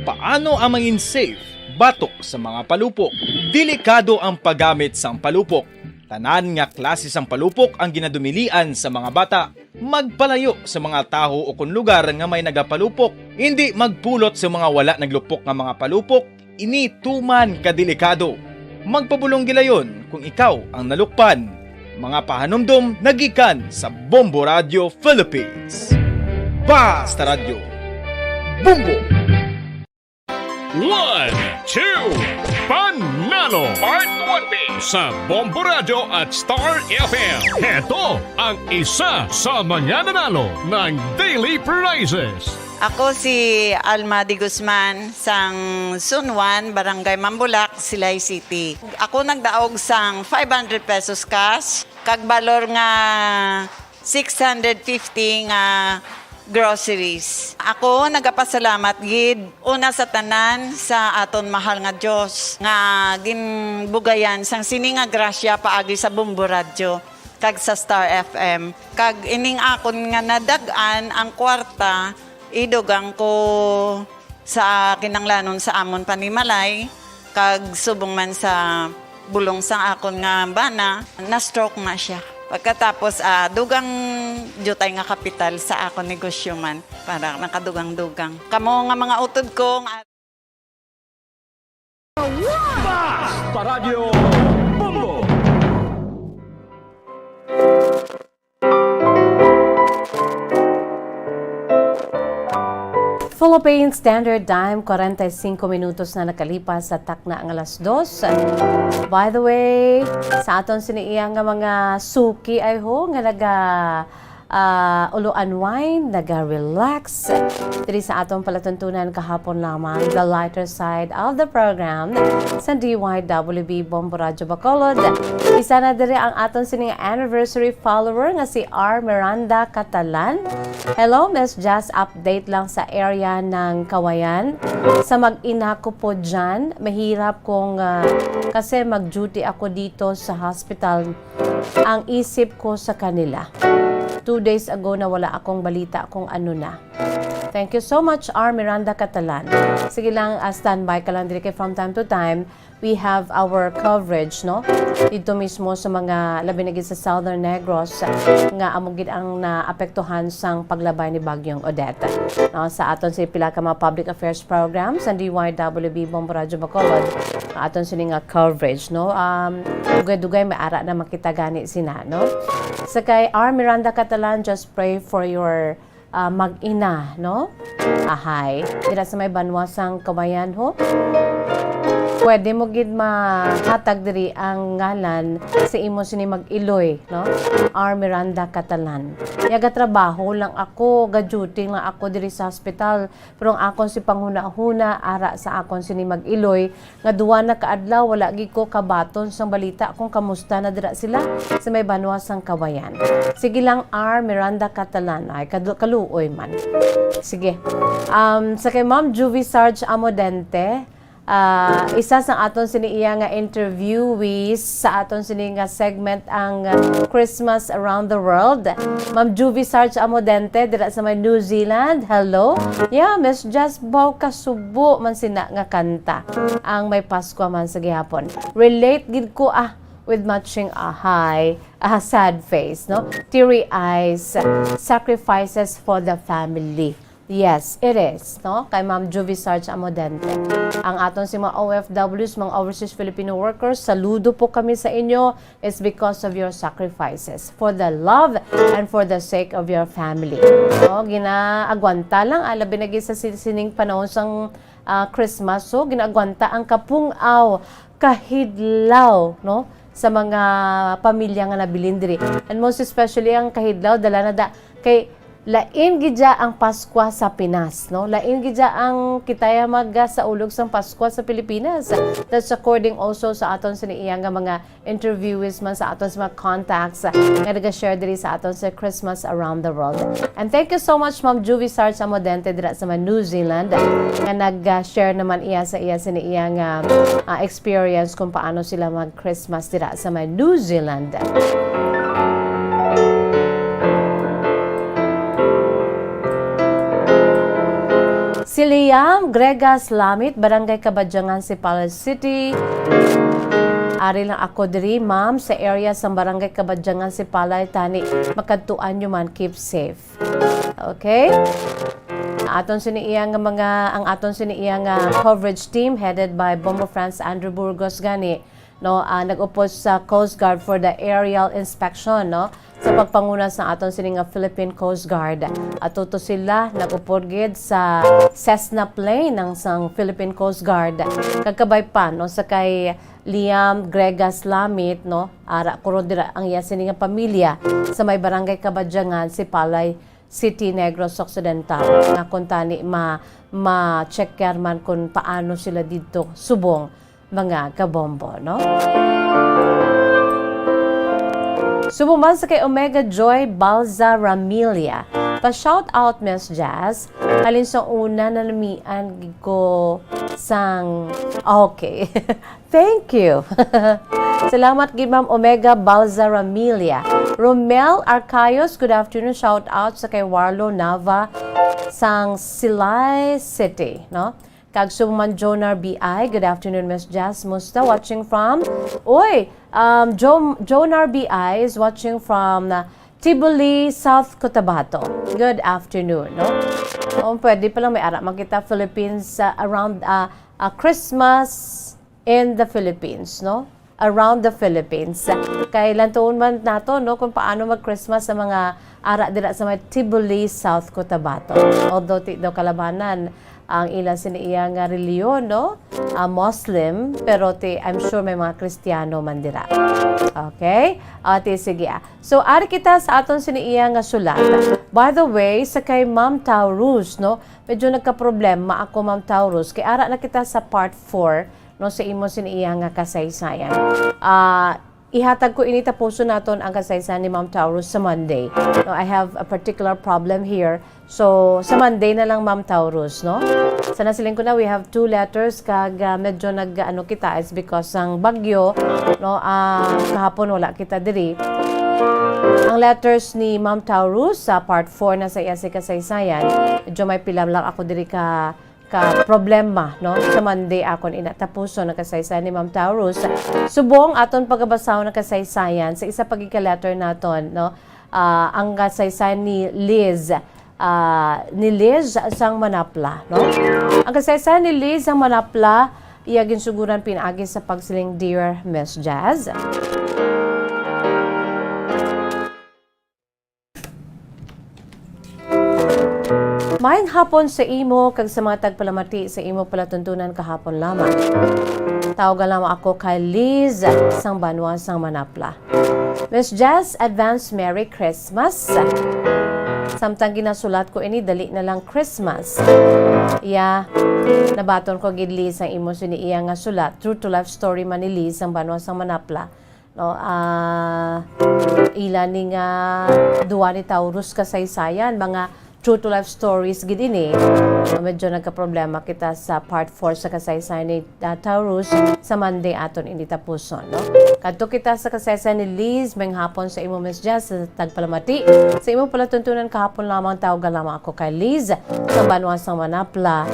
Paano ang mangin safe batok sa mga palupok? Delikado ang paggamit sang palupok. Tanan nga klase sang palupok ang ginadumilian sa mga bata. Magpalayo sa mga tawo o kon lugar nga may nagapalupok. Indi magpulot sa mga wala naglupok nga mga palupok. Ini tuman ka delikado. Magpabulong gilayon kung ikaw ang nalukpan. Mga pahanumdom nagikan sa Bombo Radio Philippines. Basta Radyo, Bombo! One, two, Panalo! Part one B sa Bombo Radyo at Star F M. Heto ang isa sa mga nanalo ng Daily Prizes. Ako si Alma de Guzman, sang Sunwan, Barangay Mambulak, Silay City. Ako nagdaog sang five hundred pesos cash, kag balor nga six hundred fifty nga groceries. Ako nagapasalamat gid una sa tanan sa aton mahal nga Dios nga ginbugayan sang sini nga grasya paagi sa Bombo Radyo kag sa Star F M. Kag ining akon nga nadag-an ang kwarta, idugang ko sa kinanglanon sa amon panimalay, kag subong man sa bulong sang akon nga bana, na-stroke na sia. Pagkatapos, ah, dugang diutay nga kapital sa akon negosyo man, para nakadugang-dugang. Kamo nga mga utod ko nga Basta Radyo Bombo! Philippine Standard Time, kwarenta y singko minutos na nakalipas sa takna nga alas dos. By the way, sa aton sini iya nga mga suki ay ho nga naga ah, ulo unwind, naga-relax diri sa aton palatuntunan kahapon lamang, the lighter side of the program sa D Y W B Bombo Radyo Bacolod. Isa na diri ang aton sini nga anniversary follower nga si R Miranda Catalan. Hello, Miss Jazz. Update lang sa area ng Kawayan. Sa mag-ina ko po dyan, mahirap kung, ah, kasi mag-duty ako dito sa hospital ang isip ko sa kanila. Two days ago na wala akong balita kung ano na. Thank you so much, R Miranda Catalan. Sige lang, ah, standby ka lang diri kay from time to time, we have our coverage, no? Dito mismo sa mga, labi na gid sa Southern Negros, nga amo gid ang naapektuhan sang paglabay ni Bagyong Odette. No, sa aton si pila ka mga public affairs programs sa D Y W B Bombo Radyo Bacolod, ang aton sini nga coverage, no? Um, dugay-dugay may ara na makita gani sina, no? Sa kay R Miranda Catalan, just pray for your, ah, mag-ina, no? Ahay, dira sa may banwa sang Kawayan, ho? Pwede mo gid mahatag diri ang ngalan sa imo sini mag-iloy, no? R Miranda Catalan. Yagatrabaho lang ako, ga-duty lang ako diri sa hospital, pero ang akon si panghunahuna ara sa akon sini mag-iloy nga duwa na ka adlaw wala gid ko kabaton sang balita kung kamusta na dira sila sa may banwa sang Kawayan. Sige lang, R Miranda Catalan, ay kadu- kaluoy man. Sige. Um, sa kay Ma'am Juvie Sarge Amodente, Ah, isa sa aton sini iya nga interviewees sa aton sini nga segment ang, ah, Christmas Around the World. Ma'am Juvie Sarge Amodente dira sa may New Zealand. Hello. Yeah, Miss Jazz, baw kasubo man sina nga kanta ang may Paskwa man sa gihapon. Relate gid ko, ah, with matching a high, a sad face, no? Teary eyes, sacrifices for the family. Yes, it is, no? Kay Ma'am Juvie Sarge Amodente. Ang aton si mga O F Ws, mga overseas Filipino workers, saludo po kami sa inyo. It's because of your sacrifices for the love and for the sake of your family. No? Ginaagwanta lang, ah, labi na gid sa si-, sining panahon sang, ah, Christmas. So, ginaagwanta ang kapung-aw, kahidlaw, no? Sa mga pamilya nga nabilin diri. And most especially ang kahidlaw, dala na da, kay lain gid ya ang Paskwa sa Pinas, no? Lain gid ya ang kita ya magasaulog sang Paskwa sa Pilipinas. That's according also sa aton sini iya nga mga interviewees man sa aton sa mga contacts, ah, nga naga-share diri sa aton sa Christmas Around the World. And thank you so much, Ma'am Juvie Sarge Amodente dira sa may New Zealand, nga nag-share naman iya sa iya sini iya nga, ah, experience kung paano sila mag-Christmas dira sa may New Zealand. Si Liam Gregas Lamit, Barangay Kabadyangan, Sipalay City. Ari lang ako diri, ma'am, sa area sang Barangay Kabadyangan, Sipalay, tani makadtuan nyo man, keep safe. Okay? Aton sini iya nga mga, ang aton sini iya nga coverage team headed by Bombo Franz Andrew Burgos gani, no, ah, nag-upod sa Coast Guard for the aerial inspection, no, sa pagpanguna sa aton sini nga Philippine Coast Guard. Ato to sila nag-upod gid sa Cessna plane ng sang Philippine Coast Guard. Kag kabay pa, no, sa kay Liam Gregas Lamit, no, ara kuro dira ang iya sini nga pamilya sa may Barangay Kabadyangan, Sipalay City, Negros Occidental. Nga kung tani ma-, ma-checker man kung paano sila didto subong mga kabombo, no? Subong man sa kay Omega Joy Balza Ramilia. Pa-shout out, Miss Jazz. Halin sa una, nanamian ko sang, okay. Thank you. Salamat gid, Ma'am Omega Balza Ramilia. Romel Arcayos, good afternoon. Shout out sa kay Warlo Nava sang Silay City, no? Kag subong man Jonar B I, good afternoon, Miss Jazz. Musta? Watching from? Uy, um, Jo-, Jonar B I is watching from, uh, Tibuli, South Cotabato. Good afternoon, no? Oh, pwede pala may ara man kita Philippines, uh, around, uh, uh, Christmas in the Philippines, no? Around the Philippines. Kay lantuon man nato, no, kung paano mag-Christmas sa mga ara dira sa may Tibuli, South Cotabato. Although ti daw kalabanan ang ila sini iya nga reliyon, no? Ah, Muslim, pero ti, I'm sure may mga Kristiyano man dira. Okay? Ah, ti, sige, ah. So, ari kita sa aton sini iya nga sulat. By the way, sa kay Ma'am Taurus, no? Medyo nagkaproblema ako, Ma'am Taurus. Kay ara na kita sa part four, no, sa imo sini iya nga kasaysayan. Ah, ihatag ko ini, tapuson naton ang kasaysayan ni Ma'am Taurus sa Monday. No, I have a particular problem here. So, sa Monday na lang, Ma'am Taurus, no? Sa nasiling ko na, we have two letters kag, ah, medyo nag, ano kita, it's because ang bagyo, no, ah, kahapon wala kita diri. Ang letters ni Ma'am Taurus sa part four na sa iya si kasaysayan, medyo may pila lang ako diri ka ka problema, no? Sa Monday akon ina tapuson ang kasaysayan ni Ma'am Taurus. Subong aton pagabasahon ang kasaysayan sa isa pa gid ka letter naton, no? Ah, ang kasaysayan ni Liz, ah, ni Liz sang Manapla, no? Ang kasaysayan ni Liz sang Manapla, iya ginsuguran pinaagi sa pagsiling, "Dear Miss Jazz." Maayong hapon sa imo kag sa mga tagpalamati sa imo palatuntunan kahapon lamang. Tawag lamang ako kay Liz sang banwa sang Manapla. Miss Jazz, advance Merry Christmas. Samtang ginasulat ko ini, dali na lang Christmas. Iya, nabaton ko gid, Liz, ang imo sini iya nga sulat. True to life story man ni Liz sang banwa sang Manapla. No, ah, ila ni nga duwa ni Taurus kasaysayan, mga true to life stories gid ini. Medyo nagkaproblema kita sa part four sa kasaysayan ni, ah, Taurus. Sa Monday aton ini tapuson, no? Kadto kita sa kasaysayan ni Liz. Maayong hapon sa imo, Miss Jazz, sa tagpalamati. Sa imo palatuntunan kahapon lamang, tawga lamang ako kay Liz sa banwa sang Manapla.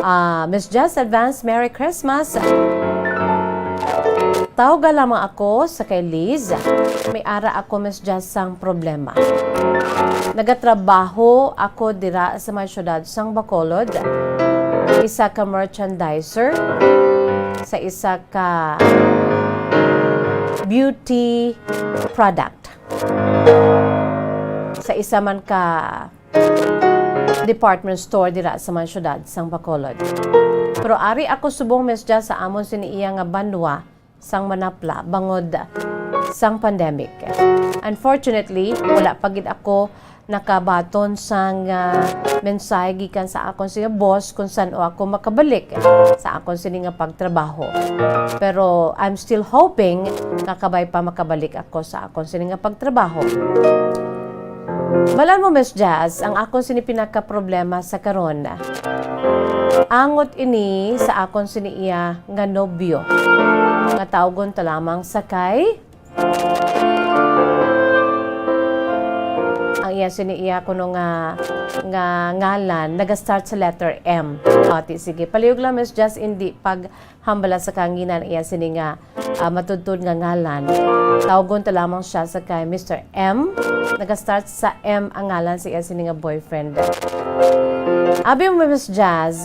Ah, Miss Jazz, advance Merry Christmas. Tawga lamang ako sa kay Liz. May ara ako, Miss Jazz, sang problema. Nagatrabaho ako dira sa may syudad sang Bacolod. Isa ka merchandiser sa isa ka beauty product. Sa isa man ka department store dira sa may syudad sang Bacolod. Pero ari ako subong, Miss Jazz, sa amon sini iya nga banwa sang Manapla bangod sang pandemic. Unfortunately, wala pa gid ako nakabaton sang, ah, mensahe gikan sa akon sini nga boss kung san-o ako makabalik sa akon sini nga pagtrabaho. Pero I'm still hoping nga kabay pa makabalik ako sa akon sini nga pagtrabaho. Balan mo, Miss Jazz, ang akon sini pinakaproblema sa karon. Angot ini sa akon sini iya nga nobyo, nga tawgon ta lamang sa kay ang iya sini iya kuno nga, nga ngalan naga-start sa letter M. O, ti, sige. Palihog lang, Miss Jazz, indi paghambala sa kahanginan iya sini nga, ah, matudtod nga ngalan. Tawgon ta lamang siya sa kay Mister M. Naga-start sa M ang ngalan sa iya sini nga boyfriend. Abi mo, Miss Jazz,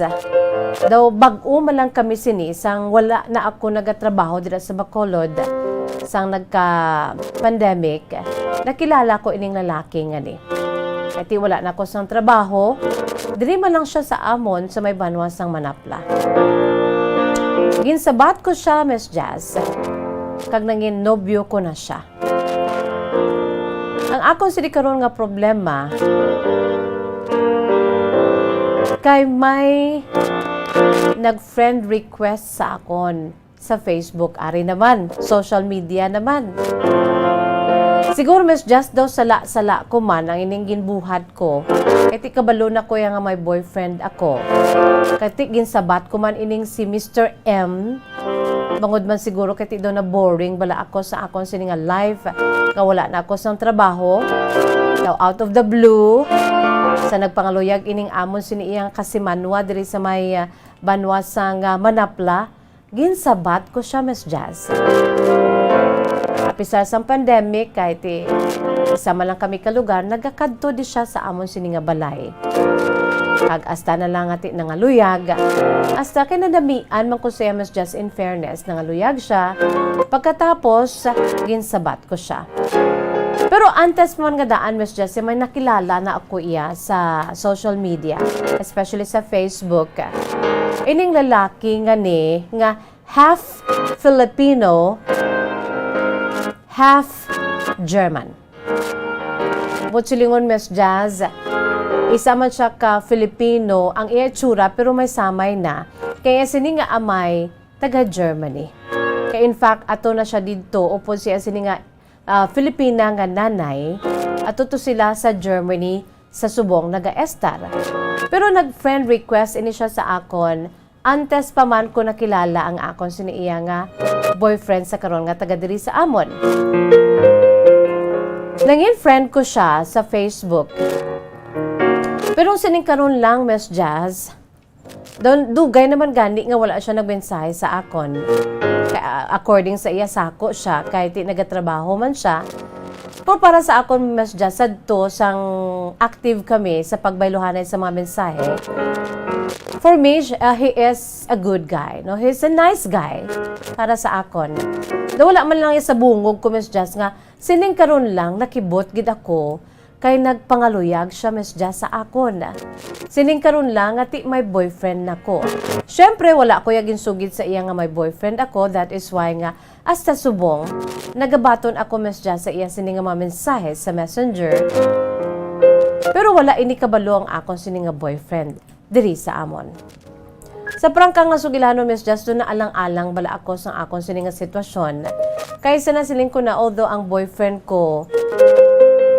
daw bag-o man lang kami sini sang wala na ako nagatrabaho dira sa Bacolod sang nagka-pandemic. Nakilala ko ining lalaki nga ni. Kay ti wala na ko sang trabaho, diri man lang siya sa amon sa may banwa sang Manapla. Ginsabat ko siya, Miss Jazz, kag nangin nobyo ko na siya. Ang akon sini karon nga problema, kay may nag-friend request sa akon sa Facebook, ari naman, social media naman. Siguro, Miss Jazz, daw sala-sala ko man ang ining ginbuhat ko. Kay ti kabalo na ko ya nga may boyfriend ako. Kay ti ginsabat ko man ining si Mister M. Bangod man siguro kay ti daw na boring bala ako sa akon sini nga life. Kay wala na ako sang trabaho. Daw out of the blue, sa nagpangaluyag ining amon sini iyang kasimanwa diri sa may, ah, banwa sang, ah, Manapla. Ginsabat ko siya, Miss Jazz. Apisar sang pandemic, kay ti isa man lang kami ka lugar, nagakadto di siya sa amon sini nga balay. Kag hasta na lang nga ti nangaluyag. Hasta kay nadamian man ko siya, Miss Jazz, in fairness, nangaluyag siya. Pagkatapos, ginsabat ko siya. Pero antes man nga daan, Miss Jazz, may nakilala na ako iya sa social media, especially sa Facebook. Ining lalaki nga ni, nga half Filipino, half German. Buot silingon, Miss Jazz, isa man siya ka Filipino ang iya itsura, pero may samay na. Kaya sini nga amay, taga Germany. Kaya in fact, ato na siya didto, upod siya sini nga, ah, Filipina nga nanay, ato to sila sa Germany sa subong nagaestar. Pero nag-friend request ini siya sa akon antes pa man ko nakilala ang akon sini iya nga boyfriend sa karon nga taga diri sa amon. Nangin friend ko siya sa Facebook. Pero sining karon lang, Miss Jazz, don-, dugay naman gani nga wala siya nagmensahe sa akon. Kay, ah, according sa iya, sako siya, kay ti nagatrabaho man siya. Pero para sa akon, Miss Jazz, sadto sang active kami sa pagbayluhanay sa mga mensahe. For me, sh-, ah, he is a good guy, no? He's a nice guy para sa akon. Daw wala man lang iya sa bungog ko, Miss Jazz, nga sining karon lang nakibot gid ako kay nagpangaluyag siya, Miss Jazz, sa akon. Sining karon lang nga ti may boyfriend na ko. Syempre, wala ko ya ginsugid sa iya nga may boyfriend ako, that is why nga hasta subong nagabaton ako, Miss Jazz, sa iya sini nga mga mensahe sa Messenger. Pero wala ini kabalo ang akon sini nga boyfriend diri sa amon. Sa prangka nga sugilanon, Miss Jazz, do naalang-alang bala ako sa akon sini nga sitwasyon. Kay sa nasiling ko na, although ang boyfriend ko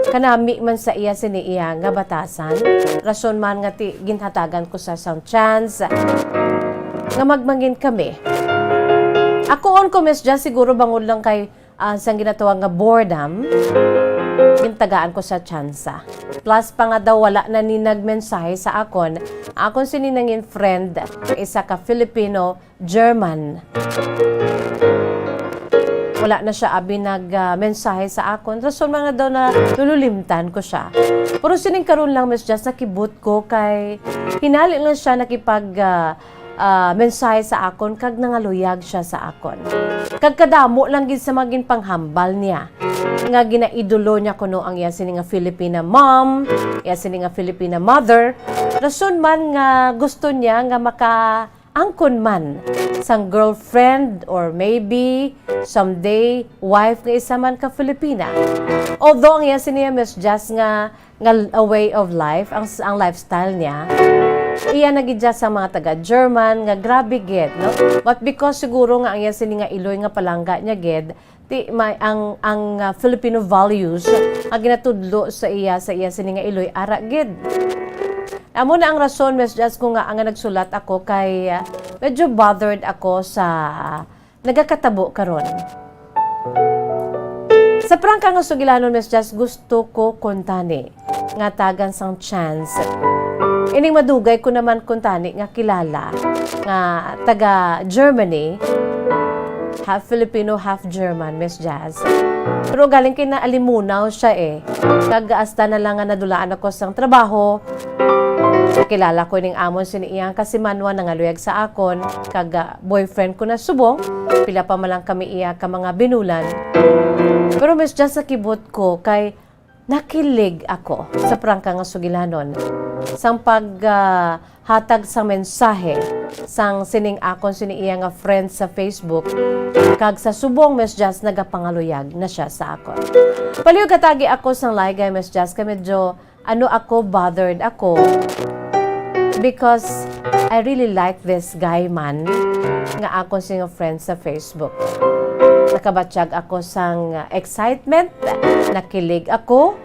kanami man sa iya sini iya nga batasan, rason man nga ti-, ginhatagan ko sa sang chance nga magmangin kami. Akoon ko, Miss Jazz, siguro bangod lang kay, ah, sang ginatawag nga boredom, gintagaan ko sa tsansa. Plus pa nga daw wala na ni nagmensahe sa akon, akon sini nangin friend, isa ka Filipino German. Wala na siya abi nag, ah, mensahe sa akon. Rason man nga daw na lululimtan ko siya. Pero sining karon lang, Miss Jazz, nakibot ko kay hinali lang siya nakipag, ah, ah, mensahe sa akon kag nangaluyag siya sa akon. Kag kadamo lang gid sa mga ginpanghambal niya nga ginaidolo niya kuno ang iya sini nga Filipina mom, iya sini nga Filipina mother. Rason man nga gusto niya nga maka angkon man sang girlfriend or maybe someday wife nga isa man ka Filipina. Although ang iya sini, Miss Jazz, nga, nga a way of life, ang, ang lifestyle niya, iya na gid siya sa mga taga-German nga grabe gid, no? But because siguro nga ang iya sini nga iloy nga palangga niya gid, ti may ang, ang, ah, Filipino values nga ginatudlo sa iya, sa iya sini nga iloy ara gid. Amo na ang rason, Miss Jazz, ko nga ang nagsulat ako kay, ah, medyo bothered ako sa nagakatabo karon. Sa prangka nga sugilanon, Miss Jazz, gusto ko kuntani nga tagan sang chance. Ining madugay ko naman kuntani nga kilala nga taga Germany, half Filipino, half German, Miss Jazz. Pero galing kay naalimunaw siya eh. Kag hasta na lang nga nadulaan ako sang trabaho, nakilala ko ning amon sini iyang kasimanwa nangaluyag sa akon, kag, ah, boyfriend ko na subong, pila pa man lang kami iya ka mga binulan. Pero Miss Jazz, nakibot ko kay nakilig ako sa prangka nga sugilanon sang pag, ah, hatag sang mensahe sang sining akon sini iya nga friend sa Facebook, kag sa subong, Miss Jazz, nagapangaluyag na siya sa akon. Palihog atagi ako sang laygay, Miss Jazz, kay medyo ano ako, bothered ako because I really like this guy man nga akon sini nga friend sa Facebook. Nakabatyag ako sang excitement, nakilig ako,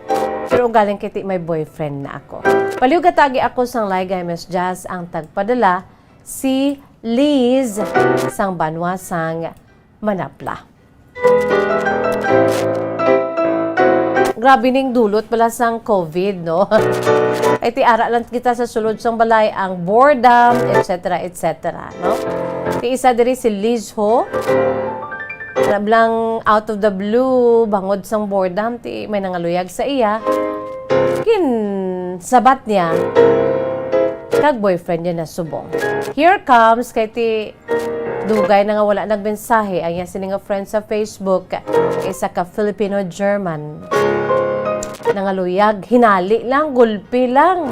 pero ugaling kay ti may boyfriend na ako. Palihog atagi ako sang laygay, Miss Jazz, ang tagpadala si Liz sang banwa sang Manapla. Grabe ning dulot bala sang COVID, no? Ay, ti ara lang kita sa sulod sang balay, ang boredom, et cetera, et cetera, no? Ti isa diri si Liz Ho. Alam lang, out of the blue, bangod sang boredom, ti may nangaluyag sa iya. Ginsabat niya, kag boyfriend niya na subong. Here comes, kay ti dugay na nga wala nagmensahe ang iya sini nga friend sa Facebook, isa ka Filipino-German. Nangaluyag, hinali lang, gulpi lang.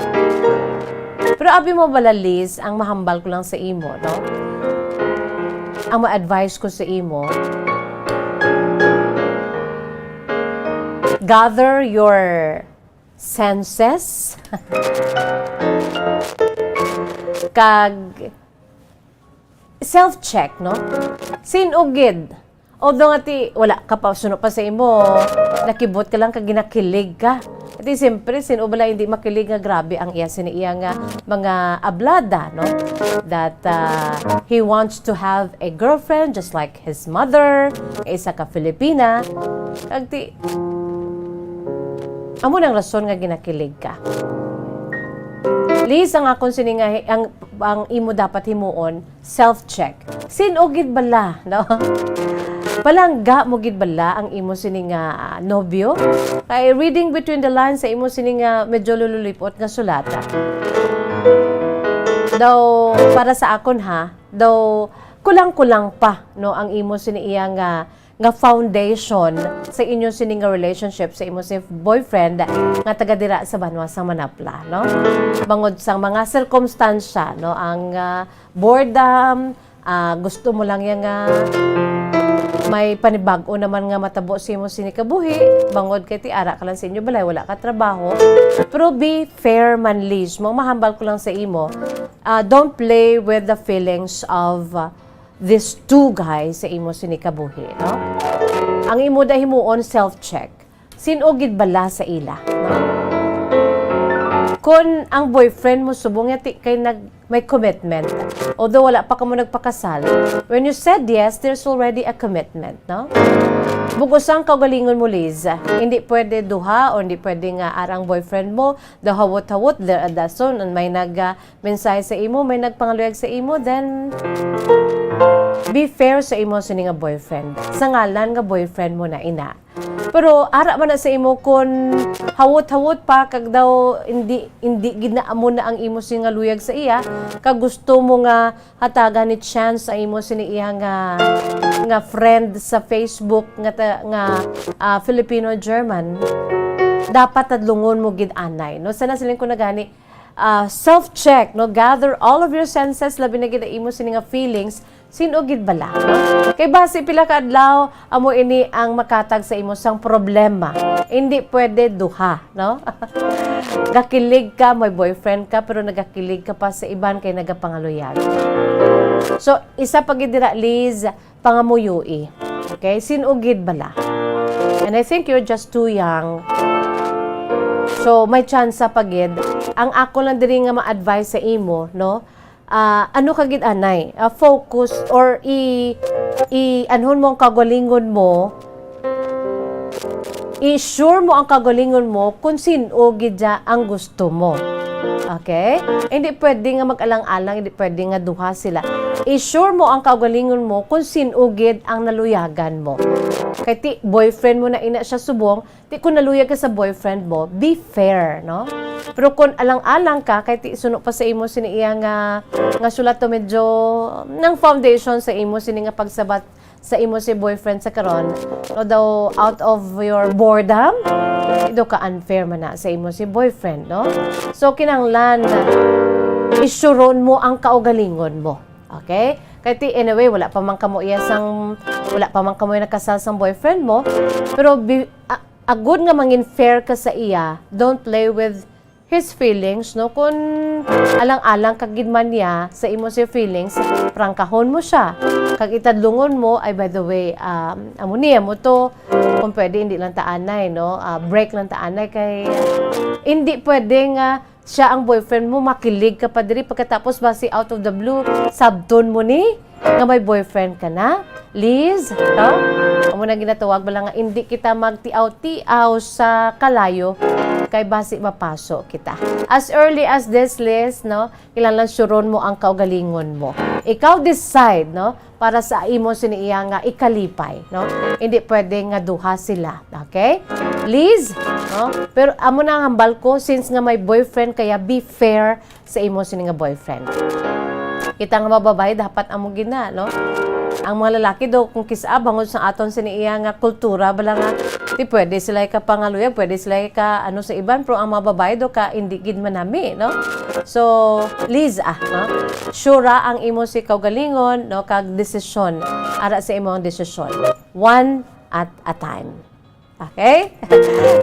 Pero abi mo bala, Liz, ang mahambal ko lang sa imo, no? Ang ma-advise ko sa imo, gather your senses kag self-check, no? Sin-o gid. Although nga ti, wala ka pa, suno pa sa imo, nakibot ka lang kag ginakilig ka. Ti siyempre, sin-o bala hindi makilig nga grabe ang iya sini iya nga mga ablada, no? That, uh, he wants to have a girlfriend just like his mother, nga isa ka Filipina. Kag ti, amo nang rason nga ginakilig ka. Liz, ang akon sini nga hi-, ang, ang imo dapat himuon, self-check. Sin-o gid bala, no? Palangga mo gid bala ang imo sini nga, ah, nobyo? Kay reading between the lines sa imo sini nga medyo lululipot nga sulat, ah. Daw, para sa akon, ha, daw kulang-kulang pa, no, ang imo sini iya nga, nga foundation sa inyo sini nga relationship sa imo si boyfriend nga taga dira sa banwa sa Manapla, no? Bangod sang mga sirkumstansya, no, ang, ah, boredom, ah, gusto mo lang yang, ah, may panibag-o naman nga matabo sa imo sini kabuhi, bangod kay ti ara ka lang sa inyo balay, wala ka trabaho. Pero be fair man, Liz, mo mahambal ko lang sa imo, ah, don't play with the feelings of, ah, these two guys sa imo sini kabuhi, no? Ang imo da himuon, self-check. Sin-o gid bala sa ila, no? Kon ang boyfriend mo subong nga ti-, kay nag-, may commitment, although wala pa kamo nagpakasal, when you said yes, there's already a commitment, no? Bug-os ang kaugalingon mo, Liz. Hindi pwede duha, o hindi pwede nga ara ang boyfriend mo, daw hawot-hawot, there, dason, may nag, ah, mensahe sa imo, may nagpangaluyag sa imo, then be fair sa imo sini nga boyfriend. Sa ngalan nga boyfriend mo na ina. Pero ara man na sa imo kon hawot-hawot pa kag daw hindi, hindi gid na amo na ang imo sini nga luyag sa iya, kag gusto mo nga hatagan ni chance sa imo sini iya nga, nga friend sa Facebook nga ta-, nga, ah, Filipino German, dapat tadlungon mo gid anay, no? Sana siling ko na gani, ah, self-check, no? Gather all of your senses, labi na gid ang imo sini nga feelings, sin-o gid bala, no? Kay basi pila ka adlaw, amo ini ang makatag sa imo sang problema. Hindi pwede duha, no? Gakilig ka, may boyfriend ka, pero nagakilig ka pa sa iban kay nagapangaluyag. So, isa pa gid dira, Liz, pangamuyoi. Okay? Sin-o gid bala. And I think you're just too young. So, may tsansa pa gid. Ang ako lang diri nga ma-advise sa imo, no? Ah, ano ka gid anay? Ah, focus or i-, i-, anhon mo ang kaugalingon mo. I-sure mo ang kaugalingon mo kung sin-o gid dya ang gusto mo. Okay? Hindi pwede nga mag-alang-alang, hindi pwede nga duha sila. I-sure mo ang kaugalingon mo kung sin-o gid ang naluyagan mo. Kay ti boyfriend mo na ina siya subong, ti kung naluyag ka sa boyfriend mo, be fair, no? Pero kung alang-alang ka, kay ti suno pa sa imo sini iya nga, nga sulato medyo nang foundation sa imo sini nga pagsabat sa imo si boyfriend sa karon, no, daw out of your boredom, daw ka unfair man na sa imo si boyfriend, no? So, kinahanglan, isuron mo ang kaugalingon mo. Okay? Kay ti, anyway, wala pa man kamo iya sang, wala pa man kamo nakasal sang boyfriend mo, pero bi-, a-, agud nga mangin fair ka sa iya, don't play with his feelings, no? Kung alang-alang ka gid man niya sa imo si feelings, prangkahon mo siya. Kag itadlungon mo, ay, by the way, um, amo ni, amo to, kung pwede, hindi lang ta anay, no? Ah, break lang ta anay kay, hindi pwede nga siya ang boyfriend mo, makilig ka pa diri, pagkatapos basi out of the blue, sabton mo ni nga may boyfriend ka na. Liz, to? Amo na ginatawag bala nga, hindi kita magtiaw-tiaw sa kalayo, kay basi mapaso kita. As early as this, Liz, no, kinahanglan suron mo ang kaugalingon mo. Ikaw decide, no, para sa imo sini iya nga ikalipay, no? Hindi pwede nga duha sila, okay? Liz, no? Pero amo na ang hambal ko, since nga may boyfriend, kaya be fair sa imo sini nga boyfriend. Kita nga mga babae, dapat amo gid na, no? Ang mga lalaki do, kung kis-a, bangod sa aton sini iya nga kultura, bala nga, di pwede sila ikapangaluyag, pwede sila ika, ano, sa iban, pero ang mga babae do ka, hindi gid manami, no? So, Liz, ah, no? Sure ang imo si kaugalingon, no? Kag desisyon, ara sa imo ang desisyon. One at a time. Okay?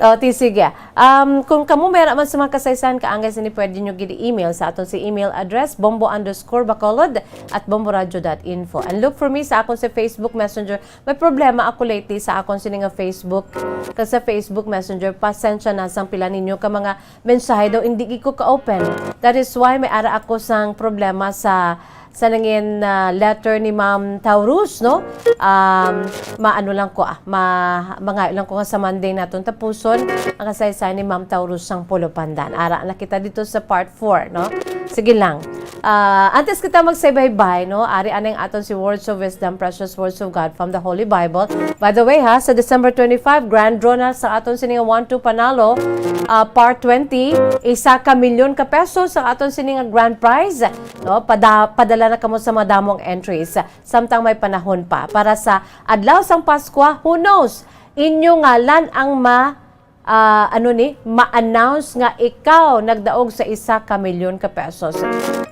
O, ti, sige. Um, kung kamo may ara man sa mga kasaysayan, kaangay sini pwede nyo gid email sa aton si email address, bombo underscore bacolod at bomboradio dot info. And look for me sa akon sa Facebook Messenger. May problema ako lately sa akon sini nga Facebook. Kag sa Facebook Messenger, pasensya na sang pila ninyo ka mga mensahe daw, hindi gid ko ka-open. That is why may ara ako sang problema sa, sa nangin, ah, letter ni Ma'am Taurus, no? Um, maano lang ko, ah, ma-, mangayo lang ko nga sa Monday naton tapuson ang kasaysayan ni Ma'am Taurus sang Pulupandan. Ara na kita dito sa part four, no? Sige lang. Ah, antes kita magsaybay-bay, no? Ari anay ang aton si Words of Wisdom, Precious Words of God from the Holy Bible. By the way, ha, sa December twenty-five, grand draw na sa aton sini nga One Two Panalo, ah, Part twenty, isa ka milyon ka pesos ang aton sini nga grand prize, no? Pada-, padala na kamo sa mga damong entries. Samtang may panahon pa. Para sa adlaw sang Paskwa, who knows? Inyo ngalan ang ma-, ah, ano ni, ma-announce nga ikaw nagdaog sa isa ka milyon ka pesos.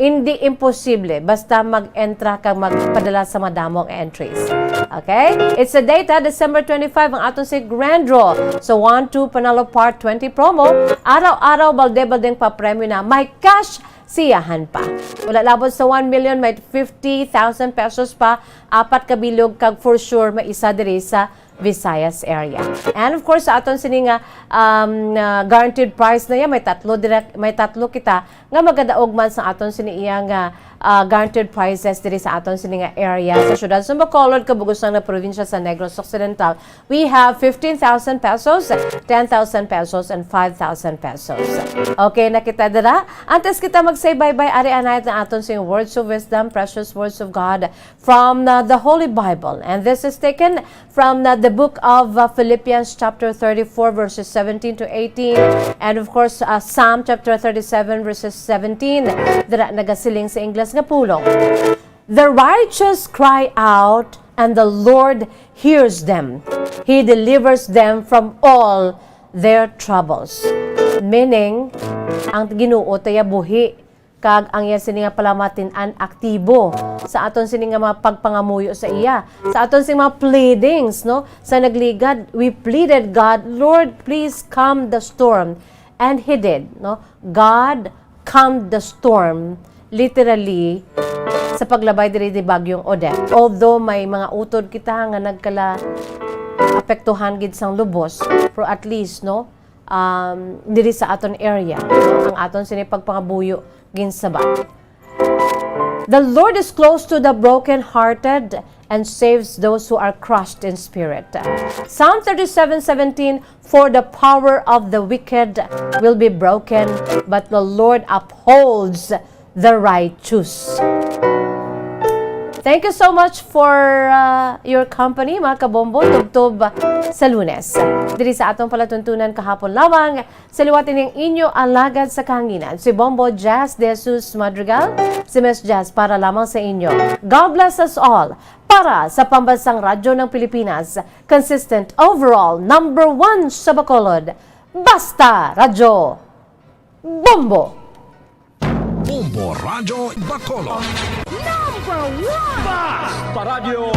Hindi imposible, basta mag-entra ka, magpadala sa madamong entries. Okay? It's a date, ha, December twenty-five, ang aton si Grand Draw sa One Two Panalo Part twenty promo. Araw-araw, balde-baldeng papremyo na. May cash siyahan pa. Wala labot sa one million, may fifty thousand pesos pa, apat ka bilog, kag for sure, may isa diri sa Visayas area. And of course, sa aton sini nga, um, nga guaranteed prize na yan, may tatlo dira, may tatlo kita nga magadaog man sa aton sini iya nga, ah, guaranteed prizes diri sa aton sini nga area sa siyudad sa Bacolod, kabug-os lang na probinsya sa Negros Occidental. We have fifteen thousand pesos, ten thousand pesos, and five thousand pesos. Okay na kita dira. Antes kita mag-say bye-bye, ari anay ang aton sing words of wisdom, precious words of God from, uh, the Holy Bible. And this is taken from, uh, the book of, uh, Philippians chapter thirty-four, verses seventeen to eighteen, and of course, uh, Psalm chapter thirty-seven, verses seventeen. Dira nagasiling sa Ingles nga pulong: "The righteous cry out, and the Lord hears them. He delivers them from all their troubles." Meaning, ang Ginoo tayabuhi, kag ang iya sini nga palamatin-an aktibo sa aton sini nga mga pagpangamuyo sa iya, sa aton sini mga pleadings, no? Sa nagligad, we pleaded, "God, Lord, please calm the storm." And he did, no? God calmed the storm, literally, sa paglabay diri di Bagyong Odette. Although may mga utod kita nga nagkala apektuhan gid sang lubos, pero at least, no, um, diri sa aton area, no, ang aton sini pagpangabuyo ginsabat. "The Lord is close to the brokenhearted and saves those who are crushed in spirit." Psalm thirty-seven seventeen, "For the power of the wicked will be broken, but the Lord upholds the righteous." Thank you so much for, uh, your company, mga kabombo, tubtob sa Lunes. Diri sa atong palatuntunan kahapon lamang, sa liwat ining inyo alagad sa kahanginan, si Bombo Jazz De Jesus Madrigal, si Miss Jazz para lamang sa inyo. God bless us all. Para sa Pambansang Radyo ng Pilipinas, consistent overall number one sa Bacolod, Basta Radyo Bombo! Bombo Radyo Bacolod. Number one! Basta Radyo